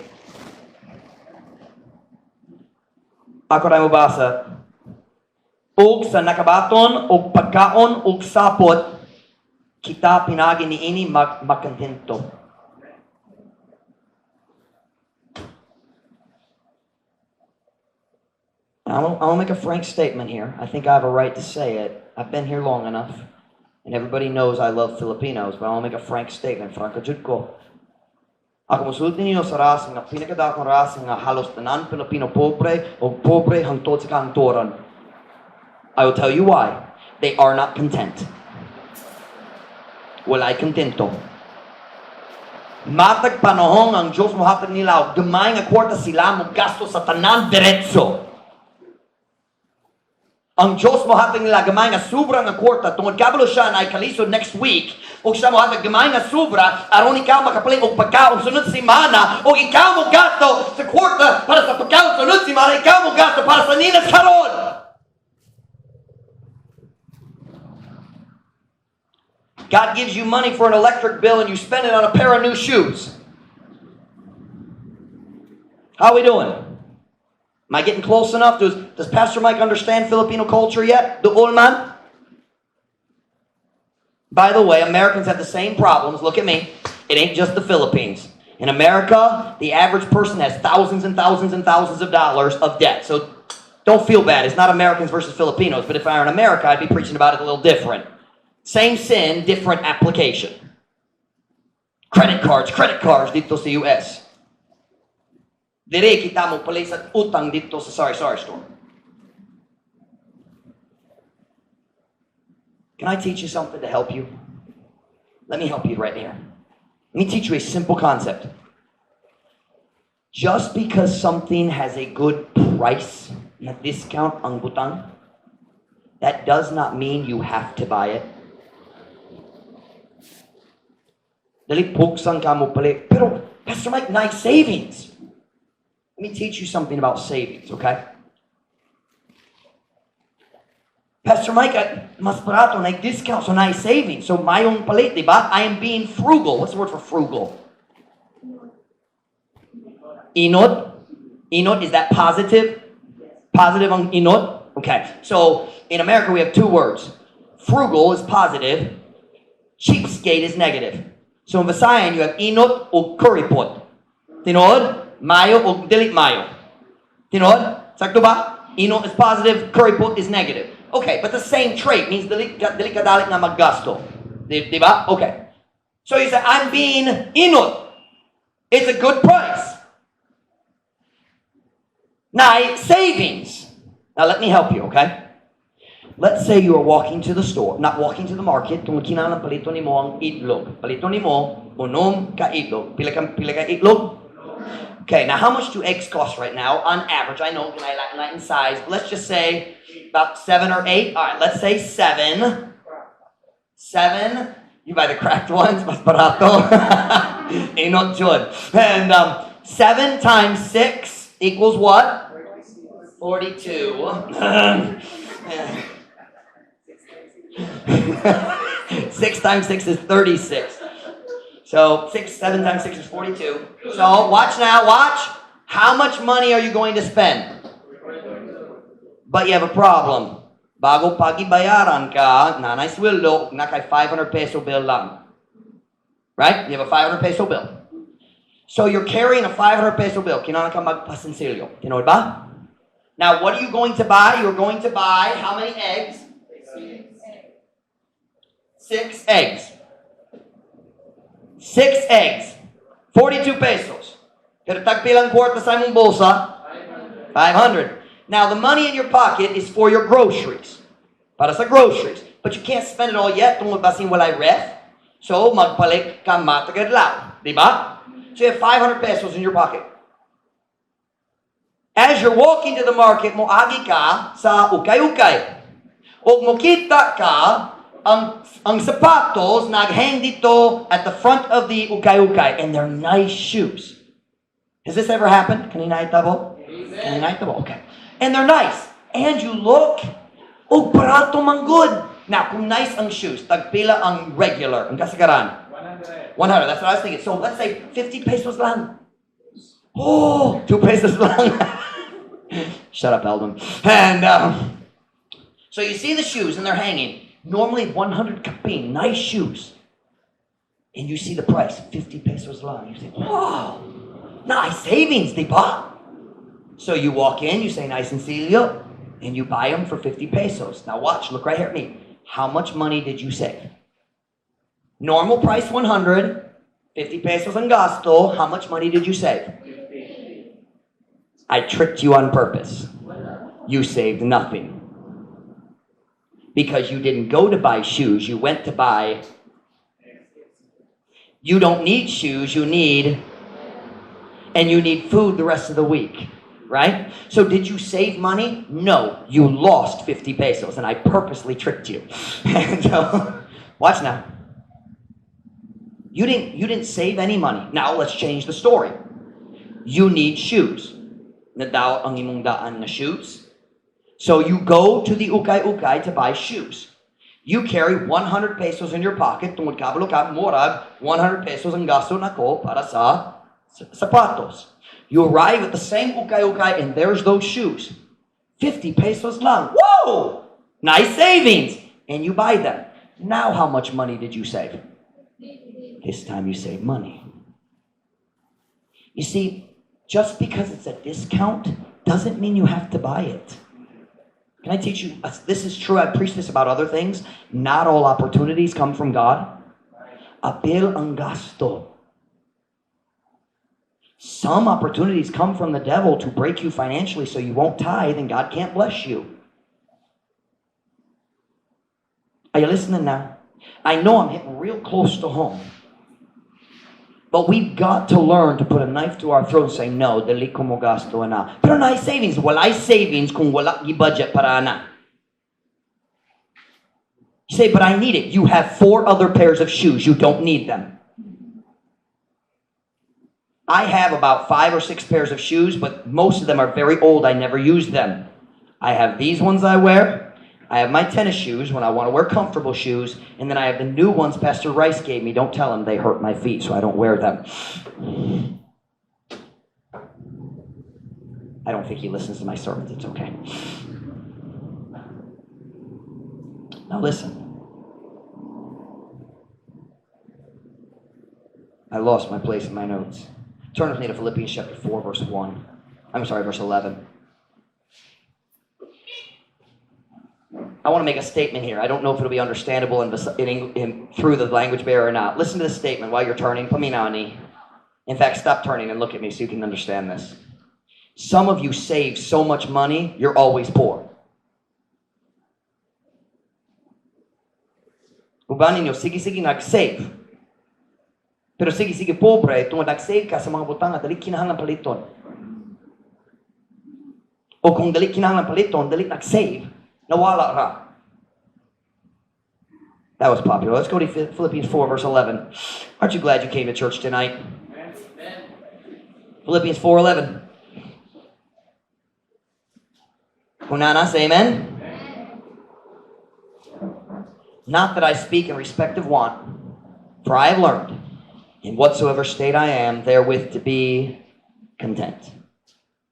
Ako na mobasa. "Ug sa nakabaton, og pagkaon, ug sapot, kita pinaagi niini mag makontento." I'm gonna make a frank statement here. I think I have a right to say it. I've been here long enough, and everybody knows I love Filipinos, but I want to make a frank statement. Franco jud ko. Ako mosulti ninyo sa rasa nga pinakadakong rasa nga halos tanan Pilipino pobre o pobre hangtod sa kahangturan. I will tell you why. They are not content. Walay kontento. Matag panahon ang Diyos mohatag nila og gamay nga kwarta, sila mo gasto sa tanan diretso. Ang Diyos mohatag nila gamay nga sobra nga kwarta tungod kabalo siya na kalisod next week, ug siya mohatag gamay nga sobra aron ikaw makapalit og pagkaon sunod semana, ug ikaw mo gasto sa kwarta para sa pagkaon sunod semana, ikaw mo gasto para sa ninas karon. God gives you money for an electric bill and you spend it on a pair of new shoes. How are we doing? Am I getting close enough? Does Pastor Mike understand Filipino culture yet? The old man? By the way, Americans have the same problems. Look at me. It ain't just the Philippines. In America, the average person has thousands and thousands and thousands of dollars of debt. So don't feel bad. It's not Americans versus Filipinos. But if I were in America, I'd be preaching about it a little different. Same sin, different application. Credit cards dito sa US. Dire kita mo palit sa utang dito sa sari-sari store. Can I teach you something to help you? Let me help you right here. Let me teach you a simple concept. Just because something has a good price, na discount ang butang, that does not mean you have to buy it. Dali pugsan ka mo palit. Pero, Pastor Mike, nice savings. Let me teach you something about savings, okay? Pastor Mike, mas barato, na discount, so nice savings. So mayong palit, di ba? I am being frugal. What's the word for frugal? Inot? Inot, is that positive? Positive on inot? Okay. So in America, we have two words. Frugal is positive. Cheapskate is negative. So in Visayan, you have inot o kuripot. Tinuod? Mayo o dili mayo. Tinuod? Sakto ba? Inot is positive, kuripot is negative. Okay, but the same trait means dili ka dali nga maggasto. Di ba? Okay. So you say, "I'm being inot. It's a good price." Now, savings. Now, let me help you, okay? Let's say you are walking to the store, not walking to the market, kung kinahanglan paliton nimo ang itlog. Paliton nimo, unom ka itlog. Pila ka itlog? Okay, now how much do eggs cost right now on average? I know not in size, but let's just say about 7 or 8. All right, let's say 7. 7. You buy the cracked ones, mas barato. Inot jud. And 7 times 6 equals what? 42. 6 times 6 is 36. So 7 times 6 is 42. So watch now, watch. How much money are you going to spend? But you have a problem. Bago pagibayaran ka, naa nay sweldo, naa kay 500 peso bill lang. Right? You have a 500 peso bill. So you're carrying a 500 peso bill. Kinahanglan ka magpasensilyo. Tinuod ba? Now, what are you going to buy? You're going to buy how many eggs? Six eggs. Six eggs. 42 pesos. Pero tagpilang kwarta sa imong bulsa? 500. Now, the money in your pocket is for your groceries. Para sa groceries. But you can't spend it all yet tungod basin walay ref. So, magpalit ka matag adlaw. Di ba? So, you have 500 pesos in your pocket. As you're walking to the market, moagi ka sa ukay-ukay. O mokita ka ang sapatos naghang didto at the front of the ukay-ukay, and they're nice shoes. Has this ever happened? Kanina itabo? Kanina itabo? Okay. And they're nice. And you look, oh, barato man gud. Now, kung nice ang shoes, tagpila ang regular, ang kasagaran? 100. 100. That's what I was thinking. So let's say 50 pesos lang. Oh, 2 pesos lang. Shut up, Eldon. And so you see the shoes and they're hanging. Normally 100 kapin, nice shoes. And you see the price, 50 pesos lang. You say, "Wow, nice savings, di ba?" So you walk in, you say, "Nice and sencillo," and you buy them for 50 pesos. Now watch, look right here at me. How much money did you save? Normal price 100, 50 pesos ang gasto. How much money did you save? 50. I tricked you on purpose. You saved nothing. Because you didn't go to buy shoes, you went to buy. You don't need shoes, you need. And you need food the rest of the week, right? So did you save money? No, you lost 50 pesos, and I purposely tricked you. And so, watch now. You didn't save any money. Now let's change the story. You need shoes. Nadaot ang imong daan na shoes. So you go to the ukay-ukay to buy shoes. You carry 100 pesos in your pocket tungod kabalo ka murag 100 pesos ang gasto nako para sa sapatos. You arrive at the same ukay-ukay and there's those shoes. 50 pesos lang. Whoa! Nice savings! And you buy them. Now how much money did you save? This time you save money. You see, just because it's a discount doesn't mean you have to buy it. Can I teach you? This is true. I preach this about other things. Not all opportunities come from God. Apil ang gasto. Some opportunities come from the devil to break you financially so you won't tithe and God can't bless you. Are you listening now? I know I'm hitting real close to home. But we've got to learn to put a knife to our throat and say, "No, dili ko mo gasto na. Pero naay savings." Walay savings kung wala gi-budget para ana. You say, "But I need it." You have four other pairs of shoes. You don't need them. I have about five or six pairs of shoes, but most of them are very old. I never use them. I have these ones I wear. I have my tennis shoes when I want to wear comfortable shoes, and then I have the new ones Pastor Rice gave me. Don't tell him, they hurt my feet, so I don't wear them. I don't think he listens to my sermons. It's okay. Now listen. I lost my place in my notes. Turn with me to Philippians chapter 4, verse 1. I'm sorry, verse 11. I want to make a statement here. I don't know if it'll be understandable through the language barrier or not. Listen to this statement while you're turning. Paminaw ni. In fact, stop turning and look at me so you can understand this. Some of you save so much money, you're always poor. Uban ninyo, sige-sige nag-save. Pero sige-sige pobre, tungod nag-save ka sa mga butang nga dali kinahanglan paliton. O kung dali kinahanglan paliton, dali nag-save, nawala ra. That was popular. Let's go to Philippians 4, verse 11. Aren't you glad you came to church tonight? Philippians 4:11. Kung naa na, say amen. Not that I speak in respect of want, for I have learned, in whatsoever state I am, therewith to be content.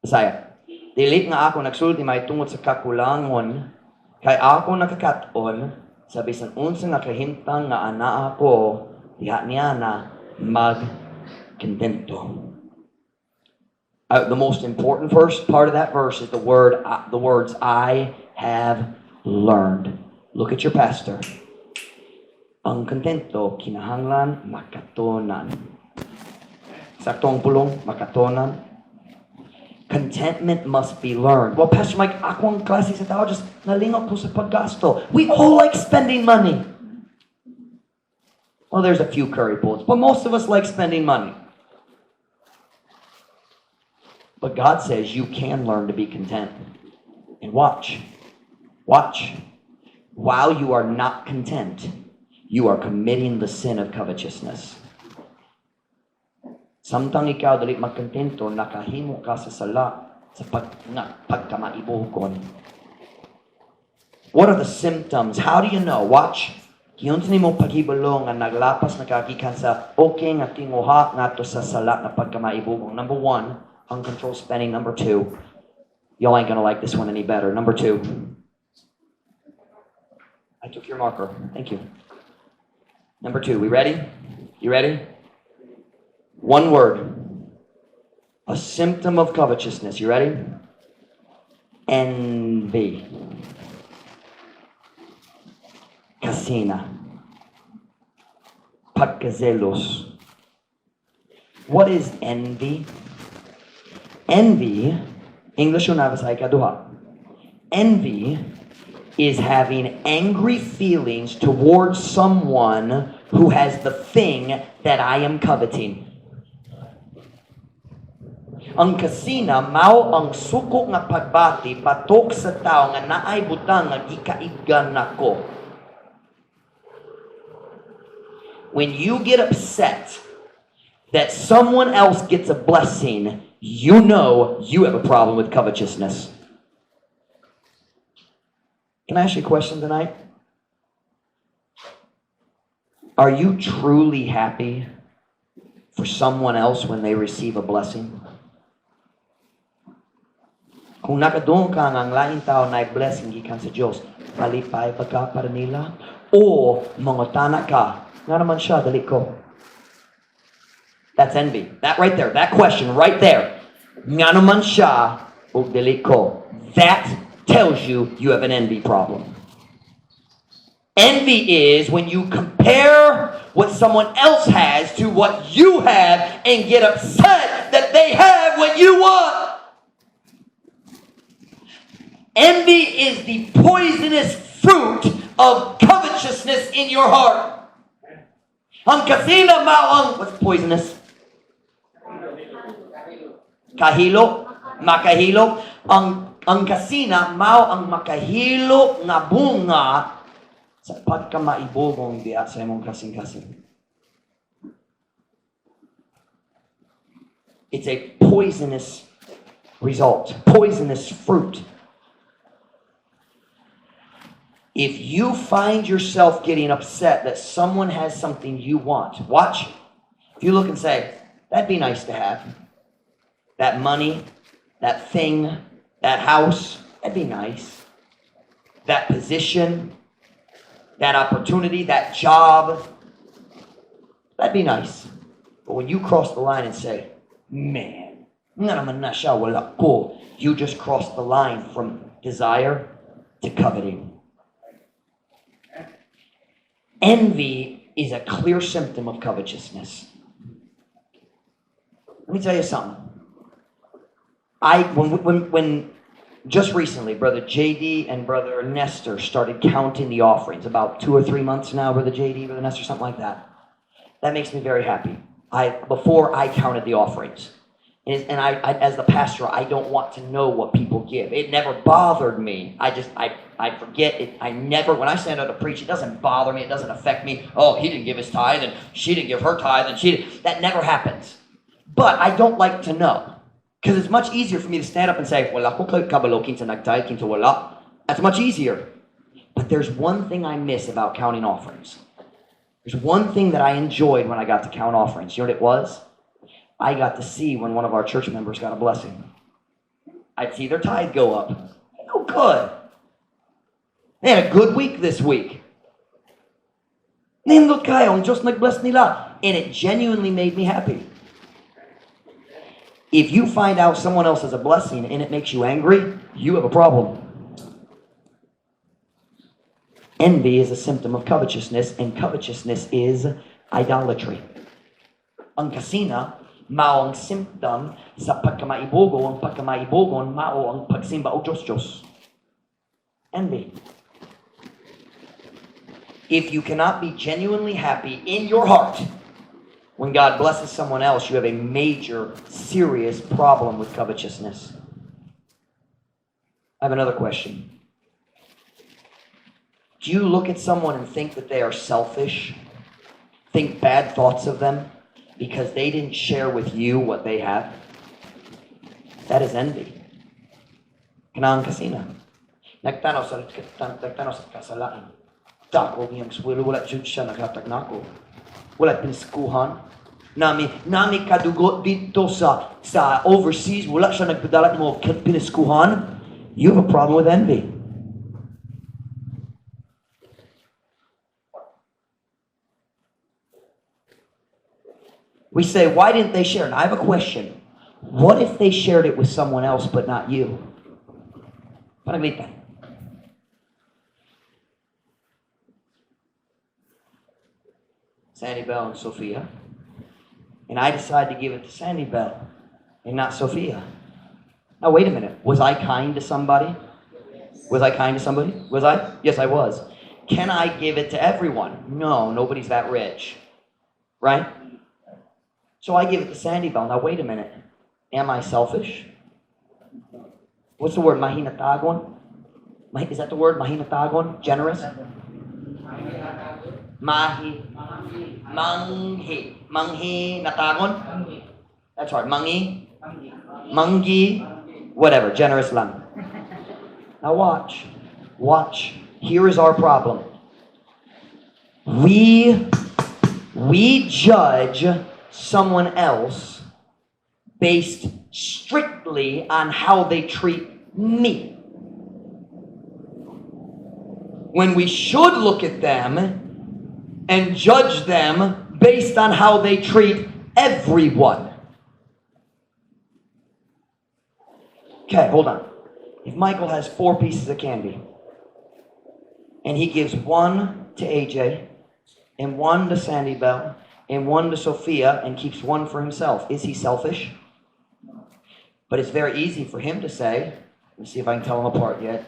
Bisaya. Dili nga ako nagsulti mahitungod sa kakulangon, kay ako nakakat-on sa bisan unsa nga kahimtang nga anaa ko, diha niya na magkontento. The most important first part of that verse is the words, "I have learned." Look at your pastor. Ang kontento, kinahanglan makatunan. Sakto ang pulong, makatunan. Contentment must be learned. "Well, Pastor Mike, ako ang klase sa tao, just nalingaw ko sa paggasto." We all like spending money. Well, there's a few curry pulls, but most of us like spending money. But God says you can learn to be content. And watch. Watch. While you are not content, you are committing the sin of covetousness. Samtang ikaw dali magkontento, nakahimo ka sa sala sa nga, pagkamaibugon. What are the symptoms? How do you know? Watch. Giunsa nimo paghibalo nga naglapas na ka gikan sa okay nga tinguha ngadto sa sala nga pagkamaibugon? Number one, uncontrolled spending. Number two, y'all ain't gonna like this one any better. Number two, I took your marker. Thank you. Number two, we ready? You ready? One word. A symptom of covetousness. You ready? Envy. Kasina. Pagkazelos. What is envy? Envy, English una sa ikaduha. Envy is having angry feelings towards someone who has the thing that I am coveting. Ang kasina mao ang suko nga pagbati batok sa tao nga naay butang nga gikaiggan nako. When you get upset that someone else gets a blessing, you know you have a problem with covetousness. Can I ask you a question tonight? Are you truly happy for someone else when they receive a blessing? Kung nakadungog ka nga ang laing tao na blessing gikan sa Diyos, malipay ba ka para nila? O mangutana ka, "Nga naman siya, dali ko"? That's envy. That right there, that question right there. "Nga naman siya, ug dili ko." That tells you you have an envy problem. Envy is when you compare what someone else has to what you have and get upset that they have what you want. Envy is the poisonous fruit of covetousness in your heart. Ang kasina mao ang, what's poisonous? Kahilo, makahilo. Ang kasina mao ang makahilo nga bunga sa pagkamaibugong diha sa imong kasing-kasing. It's a poisonous result, poisonous fruit. If you find yourself getting upset that someone has something you want, watch. If you look and say, "That'd be nice to have. That money, that thing, that house, that'd be nice. That position, that opportunity, that job, that'd be nice." But when you cross the line and say, "Man, nga naman na siya, wala ko," you just crossed the line from desire to coveting. Envy is a clear symptom of covetousness. Let me tell you something. I when just recently, Brother JD and Brother Nestor started counting the offerings, about 2 or 3 months now, Brother JD, Brother Nestor, something like that. That makes me very happy. I before I counted the offerings. And I, as the pastor, I don't want to know what people give. It never bothered me. I just, I forget it. I never, when I stand up to preach, it doesn't bother me. It doesn't affect me. Oh, he didn't give his tithe, and she didn't give her tithe, and she didn't. That never happens. But I don't like to know. Because it's much easier for me to stand up and say, "Wala ko kabalo kinsa nag-tithe, kinsa wala." That's much easier. But there's one thing I miss about counting offerings. There's one thing that I enjoyed when I got to count offerings. You know what it was? I got to see when one of our church members got a blessing. I'd see their tithe go up. Oh, good. They had a good week this week. Nindot kaayo, ang Diyos nag-bless nila. And it genuinely made me happy. If you find out someone else has a blessing and it makes you angry, you have a problem. Envy is a symptom of covetousness, and covetousness is idolatry. Ang kasina, mao ang symptom sa pagkamaibugo, ang pagkamaibugon, mao ang pagsimba og Diyos-Diyos. Envy. If you cannot be genuinely happy in your heart when God blesses someone else, you have a major, serious problem with covetousness. I have another question. Do you look at someone and think that they are selfish? Think bad thoughts of them because they didn't share with you what they have? That is envy. Kanang kasina. Nagtanaw sa kasalain. Dako niyang sweldo, wala jud siya naghatag nako. Wala piniskuhan. Nami kadugo dito sa overseas, wala siya nagpadala mo piniskuhan. You have a problem with envy. We say, "Why didn't they share?" And I have a question. What if they shared it with someone else but not you? Panaglitan. Sandy Bell and Sophia. And I decide to give it to Sandy Bell and not Sophia. Now, wait a minute. Was I kind to somebody? Was I kind to somebody? Was I? Yes, I was. Can I give it to everyone? No, nobody's that rich. Right? So I give it to Sandy Bell. Now, wait a minute. Am I selfish? What's the word? Mahinatagon? Is that the word? Mahinatagon? Generous? Mahi. Manghi. Manghi natagon? That's hard. Mangi? Mangi? Whatever. Generous lang. Now watch. Watch. Here is our problem. We judge someone else based strictly on how they treat me, when we should look at them and judge them based on how they treat everyone. Okay, hold on. If Michael has four pieces of candy and he gives one to AJ and one to Sandy Bell and one to Sophia and keeps one for himself, is he selfish? But it's very easy for him to say, let me see if I can tell them apart yet.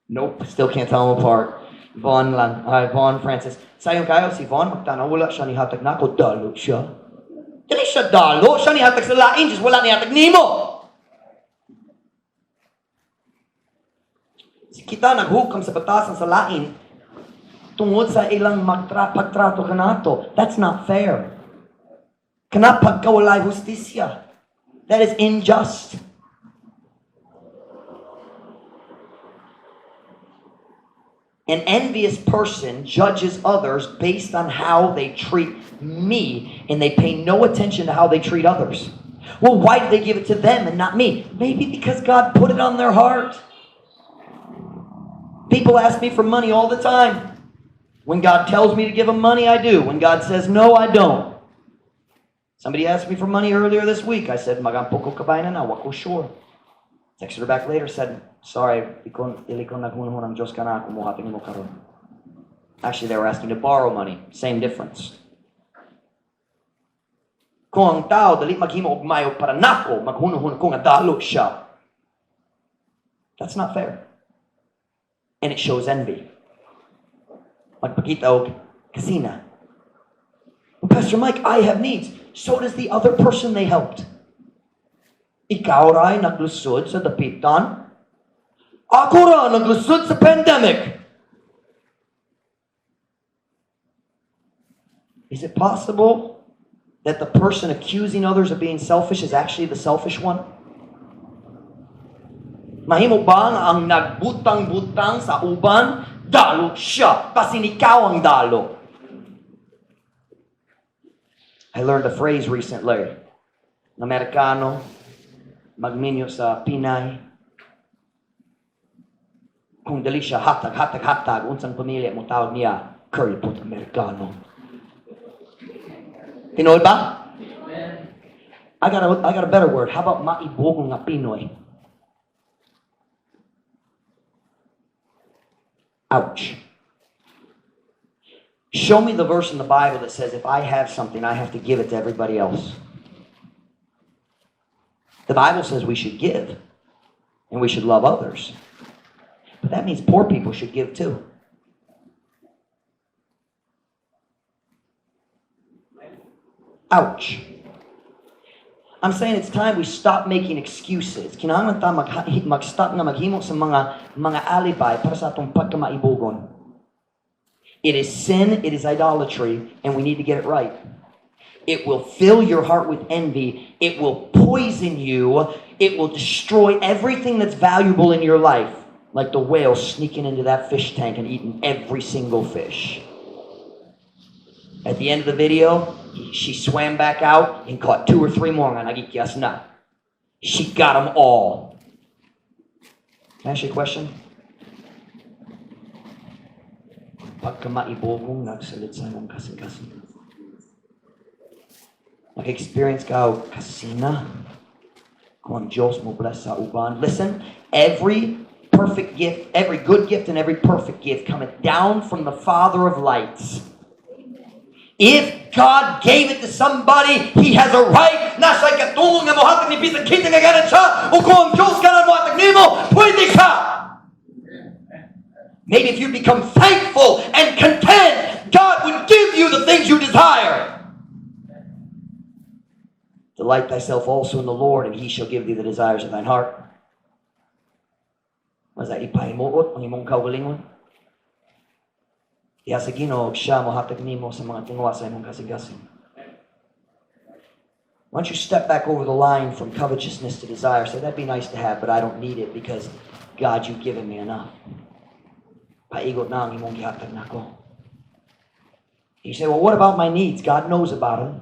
Nope, still can't tell them apart. Vaughn lang, Vaughn Francis. Sayon kaayo si Vaughn, magtanaw, wala siya nihatag nako, dalo siya. Dili siya dalo, siya nihatag sa lain, just wala nihatag nimo. Si kita naghukam sa batasan sa lain tungod sa ilang pagtrato kanato. That's not fair. Kana pagkawalay hustisya. That is unjust. An envious person judges others based on how they treat me, and they pay no attention to how they treat others. Well, why did they give it to them and not me? Maybe because God put it on their heart. People ask me for money all the time. When God tells me to give them money, I do. When God says no, I don't. Somebody asked me for money earlier this week. I said, "Magampo ko kabay na na, wa ko sure." Texted her back later, said, "Sorry, dili ko naghunahuna ang Diyos kana ako mohatag nimo karon." Actually, they were asking to borrow money. Same difference. Kung ang tao dali maghimo og maayo para nako, maghunahuna ko nga dalo siya. That's not fair. And it shows envy. Magpakita og kasina. "Well, Pastor Mike, I have needs." So does the other person they helped. Ikaw ra'y naglusod sa dapitan. Ako ra naglusod sa pandemic. Is it possible that the person accusing others of being selfish is actually the selfish one? Mahimo ba nga ang nagbutang-butang sa uban, dalo siya, basin ikaw ang dalo? I learned a phrase recently. Ng Amerikano, magminyo sa Pinay. Kung dali siya hatag, hatag, hatag, unsang pamilya mo tawag niya, "Kuripot Amerikano." Tinuod ba? I got a better word. How about maibogong nga Pinoy? Ouch. Show me the verse in the Bible that says if I have something, I have to give it to everybody else. The Bible says we should give and we should love others. But that means poor people should give too. Ouch. I'm saying it's time we stop making excuses. Kinahanglan ta mag-stop nga maghimo sa mga alibi para sa atong pagkamaibugon. It is sin, it is idolatry, and we need to get it right. It will fill your heart with envy. It will poison you. It will destroy everything that's valuable in your life. Like the whale sneaking into that fish tank and eating every single fish. At the end of the video, she swam back out and caught two or three more nga nagikyas na. She got them all. Can I ask you a question? Pagkamaibogong nagsalit sa imong kasing-kasing. Naka-experience ka og kasina kung ang Diyos mo bless sa uban. Listen, every perfect gift, every good gift and every perfect gift cometh down from the Father of lights. If God gave it to somebody, He has a right. Naa siya'y katungod nga mohatag ni bisan kinsa nga ganahan siya. O kung ang Diyos ganahan mohatag nimo, pwede ka. Maybe if you become thankful and content, God would give you the things you desire. Delight thyself also in the Lord, and He shall give thee the desires of thine heart. Mas ipahimuot ang imong kaugalingon. Diha sa Ginoo, siya mohatag nimo sa mga tinguha sa imong kasing-kasing. Why don't you step back over the line from covetousness to desire? Say, "That'd be nice to have, but I don't need it because, God, you've given me enough. Paigot na ang imong gihatag nako." You say, "Well, what about my needs?" God knows about them.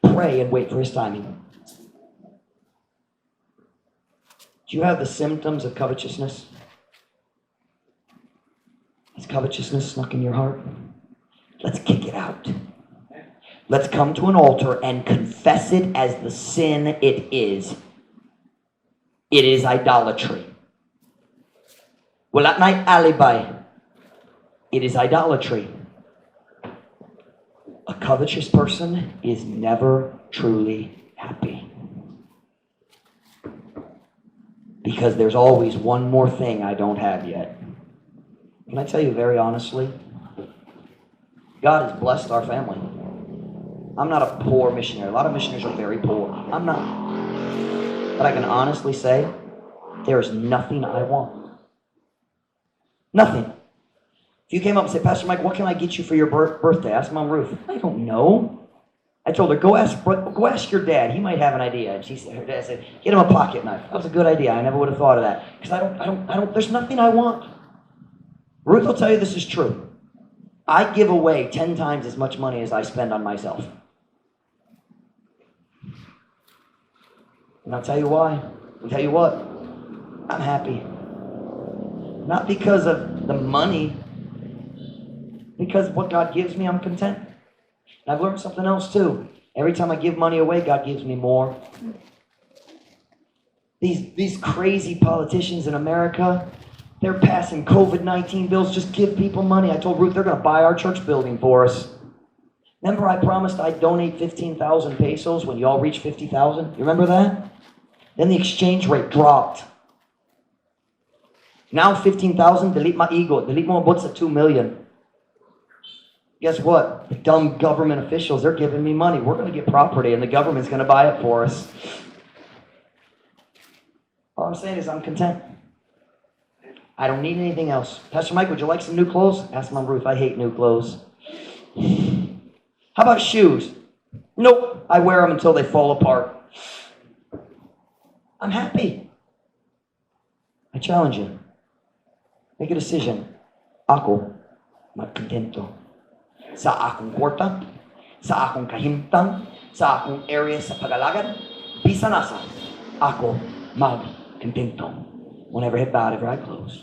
Pray and wait for His timing. Do you have the symptoms of covetousness? Is covetousness snuck in your heart? Let's kick it out. Let's come to an altar and confess it as the sin it is. It is idolatry. Wala na'y alibi. It is idolatry. A covetous person is never truly happy. Because there's always one more thing I don't have yet. Can I tell you very honestly? God has blessed our family. I'm not a poor missionary. A lot of missionaries are very poor. I'm not. But I can honestly say, there is nothing I want. Nothing. If you came up and said, "Pastor Mike, what can I get you for your birthday?" Ask Mom Ruth. I don't know. I told her, "Go ask your dad. He might have an idea." And her dad said, "Get him a pocket knife." That was a good idea. I never would have thought of that. Because I don't, there's nothing I want. Ruth will tell you this is true. I give away 10 times as much money as I spend on myself. And I'll tell you why. I'll tell you what. I'm happy. Not because of the money. Because what God gives me, I'm content. And I've learned something else too. Every time I give money away, God gives me more. These crazy politicians in America, They're passing COVID-19 bills. Just give people money. I told Ruth they're going to buy our church building for us. Remember, I promised I'd donate 15,000 pesos when y'all reach 50,000? You remember that? Then the exchange rate dropped. Now 15,000, dili maigo, dili moabot sa 2 million. Guess what? The dumb government officials, they're giving me money. We're going to get property and the government's going to buy it for us. All I'm saying is I'm content. I don't need anything else. "Pastor Mike, would you like some new clothes?" Ask Mom Ruth. I hate new clothes. "How about shoes?" Nope. I wear them until they fall apart. I'm happy. I challenge you. Make a decision. Ako, magkontento. Sa akong kwarta, sa akong kahimtang, sa akong area sa pag-alagad, bisan asa, ako magkontento. When every head bowed, every eye closed.